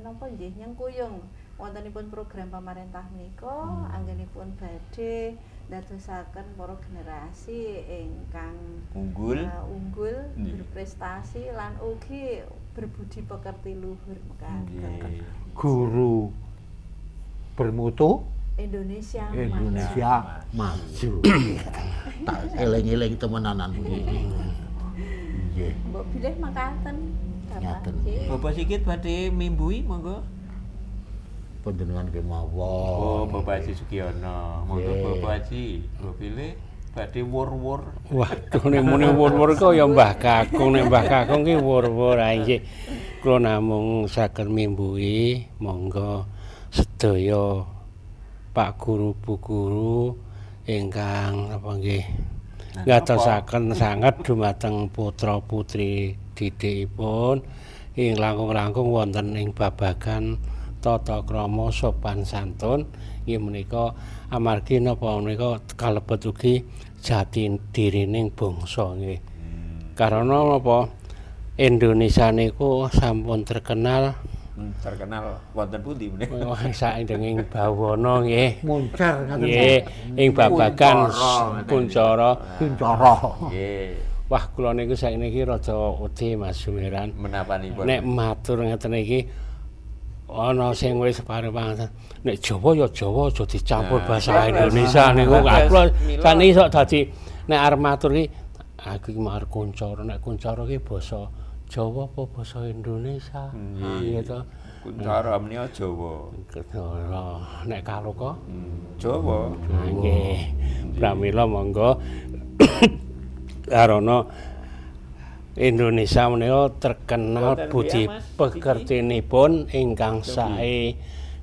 napa nggih nyengkuyung wontenipun program pamarentah menika anggenipun badhe ndadosaken para generasi ingkang
unggul,
berprestasi lan ugi berbudi pekerti luhur mekaten.
Guru bermutu
Indonesia
maju. Tak eling-eling temenanan kuwi. Nggih.
Mbok bilih makaten.
Ngaten.
Bapak Sigit badhe mimbui monggo.
Panjenengan kemawon.
Oh, Bapak Haji Sugiono. Monggo Bapak Haji, mbok bilih badhe wur-wur.
Waduh nek muni wur-wur kok ya Mbah Kakung, nek Mbah Kakung ki wur-wur ae nggih. Kula namung saged mimbui monggo sedaya Pak Guru Bu Guru ingkang apa nggih ngatosaken sanget dumateng putra putri didikipun ing langkung-langkung wonten ing babagan tata krama sopan santun nggih menika amargi napa menika kalebet ugi jati dirining bangsa nggih. Karena napa Indonesia niku sampun terkenal
wonten pundi menika?
Saindenging bawana nggih.
Muncar ngaten
nggih ing babagan kuncara.
Kuncara.
Nggih.
Wah kula niku saiki rada wedi Mas Sumiran.
Menapanipun?
Nek matur ngeten iki ana sing wis pareng-pareng nek Jawa ya Jawa aja dicampur bahasa Indonesia niku. Kula saniki sok dadi nek arep matur iki aku iki arep kuncara, nek kuncara iki basa Jawa apa basa Indonesia? Gitu.
Kuncara menika Jawa.
Kuncara. Nek kaloka?
Jawa.
Nggih. Pramila monggo karana Indonesia menika terkenal budi pekertinipun ingkang sae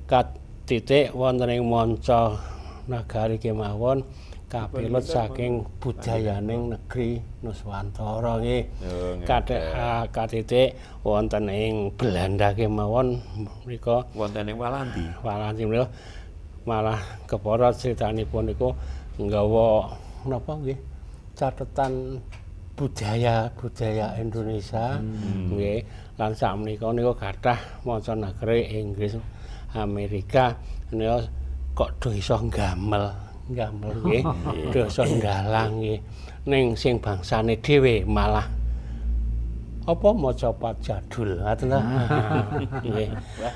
katitik wonten ing manca nagari kemawon kapilut saking budayaning negeri Nuswantara nggih. Katitik wonten ing Belanda kemawon mriku
wonten ing Walandi.
Walandi menika malah kepara critanipun niku nggawa napa nggih catetan budaya Indonesia nggih lan sakmenika niku kathah manca negeri Inggris Amerika menika kok do iso gamel nggih do iso ndalang nggih ning sing bangsane dhewe malah apa maca jadul ngoten ta nggih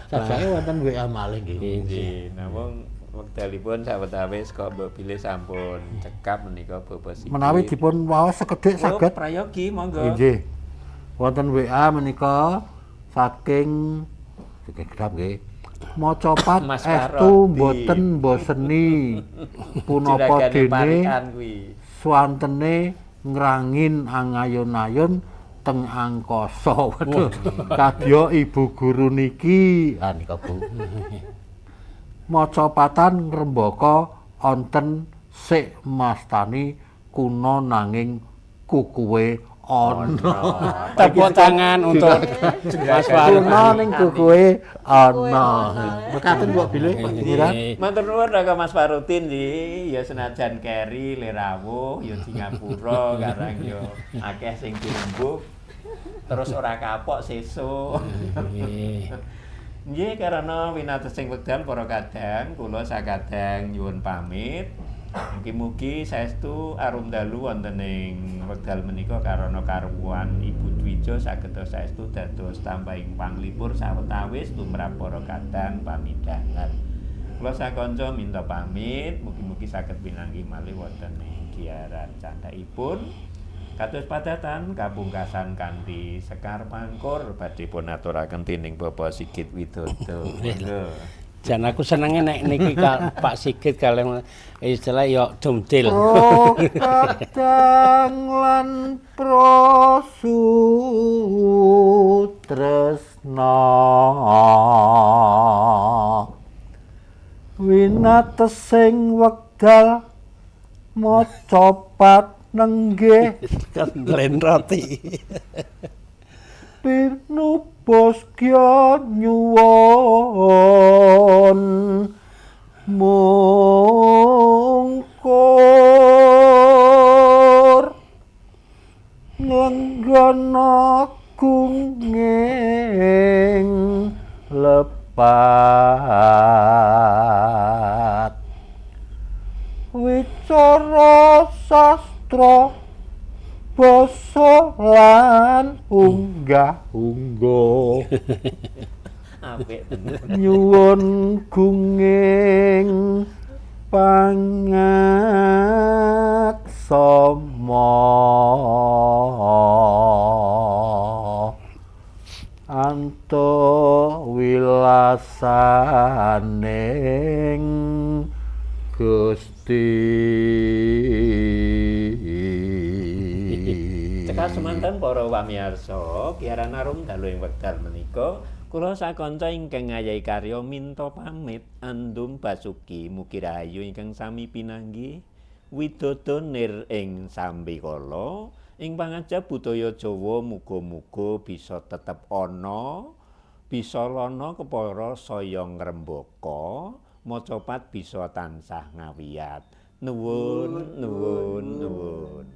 sajake wonten WA malih nggih
nggih namung wektalipun sawetawis kok mbok bilih sampun cekap menika Bapak Sigit.
Menawi dipun waos sekedhik saged.
Prayogi monggo.
Nggih. Wonten WA menika saking Kedap nggih. Macapat
Mas
estu
Parodi.
Mboten mboseni punapa
Juragane
dene
parikan kuwi.
Swantene ngrangin angayun-ayun teng angkasa. Waduh, kadya ibu guru niki. Ah nika Bu. Macapatan ngrembaka onten sik mastani kuna nanging kukuwe ana.
Tepuk tangan untuk Mas Faruk.
Kuna ning kukuwe ana. Mekaten Mbok bilih Pak Jenderal.
Matur nuwun Raka Mas Farudin iki ya senajan keri le rawuh ya di ngapura karang ya akeh sing dirembug terus ora kapok sesuk. Nggih karana winatesing wekdal para kadang kula sakadang nyuwun pamit. Mugi-mugi saestu arum dalu wonten ing wekdal menika karana karuwan Ibu Dwijo saged saestu dados tambahing panglipur sawetawis tumrap para kadang pamidhangan. Kula sakanca minta pamit, mugi-mugi saged pinanggih malih wonten ing giaran candhakipun. Kados padatan kapungkasan kanthi sekar pangkur badhe pun aturaken dening Bapak Sigit Widodo. Monggo.
Jan aku senenge nek niki Pak Sigit kalih istilah ya dumdil.
Pro kadang lan pro sutresna winatesing wekdal macapat nenggih
Kendlen roti.
Pinubos kya nyuwun mungkur nglenggana gunging lepat wicara sastra basa lan unggah-ungguh.
Apik tenan.
Nyuwun gunging pangaksama antuk wilasaning Gusti.
Cekap semanten para pamirsa, kiaran arum dalu ing wekdal menika kula sakanca ingkang ngayahi karya minta pamit andum basuki mugi rahayu ingkang sami pinanggih widodo nir ing sambikala ing pangajap budaya Jawa muga-muga bisa tetep ana bisa lana kepara saya ngrembaka macapat bisa tansah ngawiyat. Nuwun nuwun nuwun.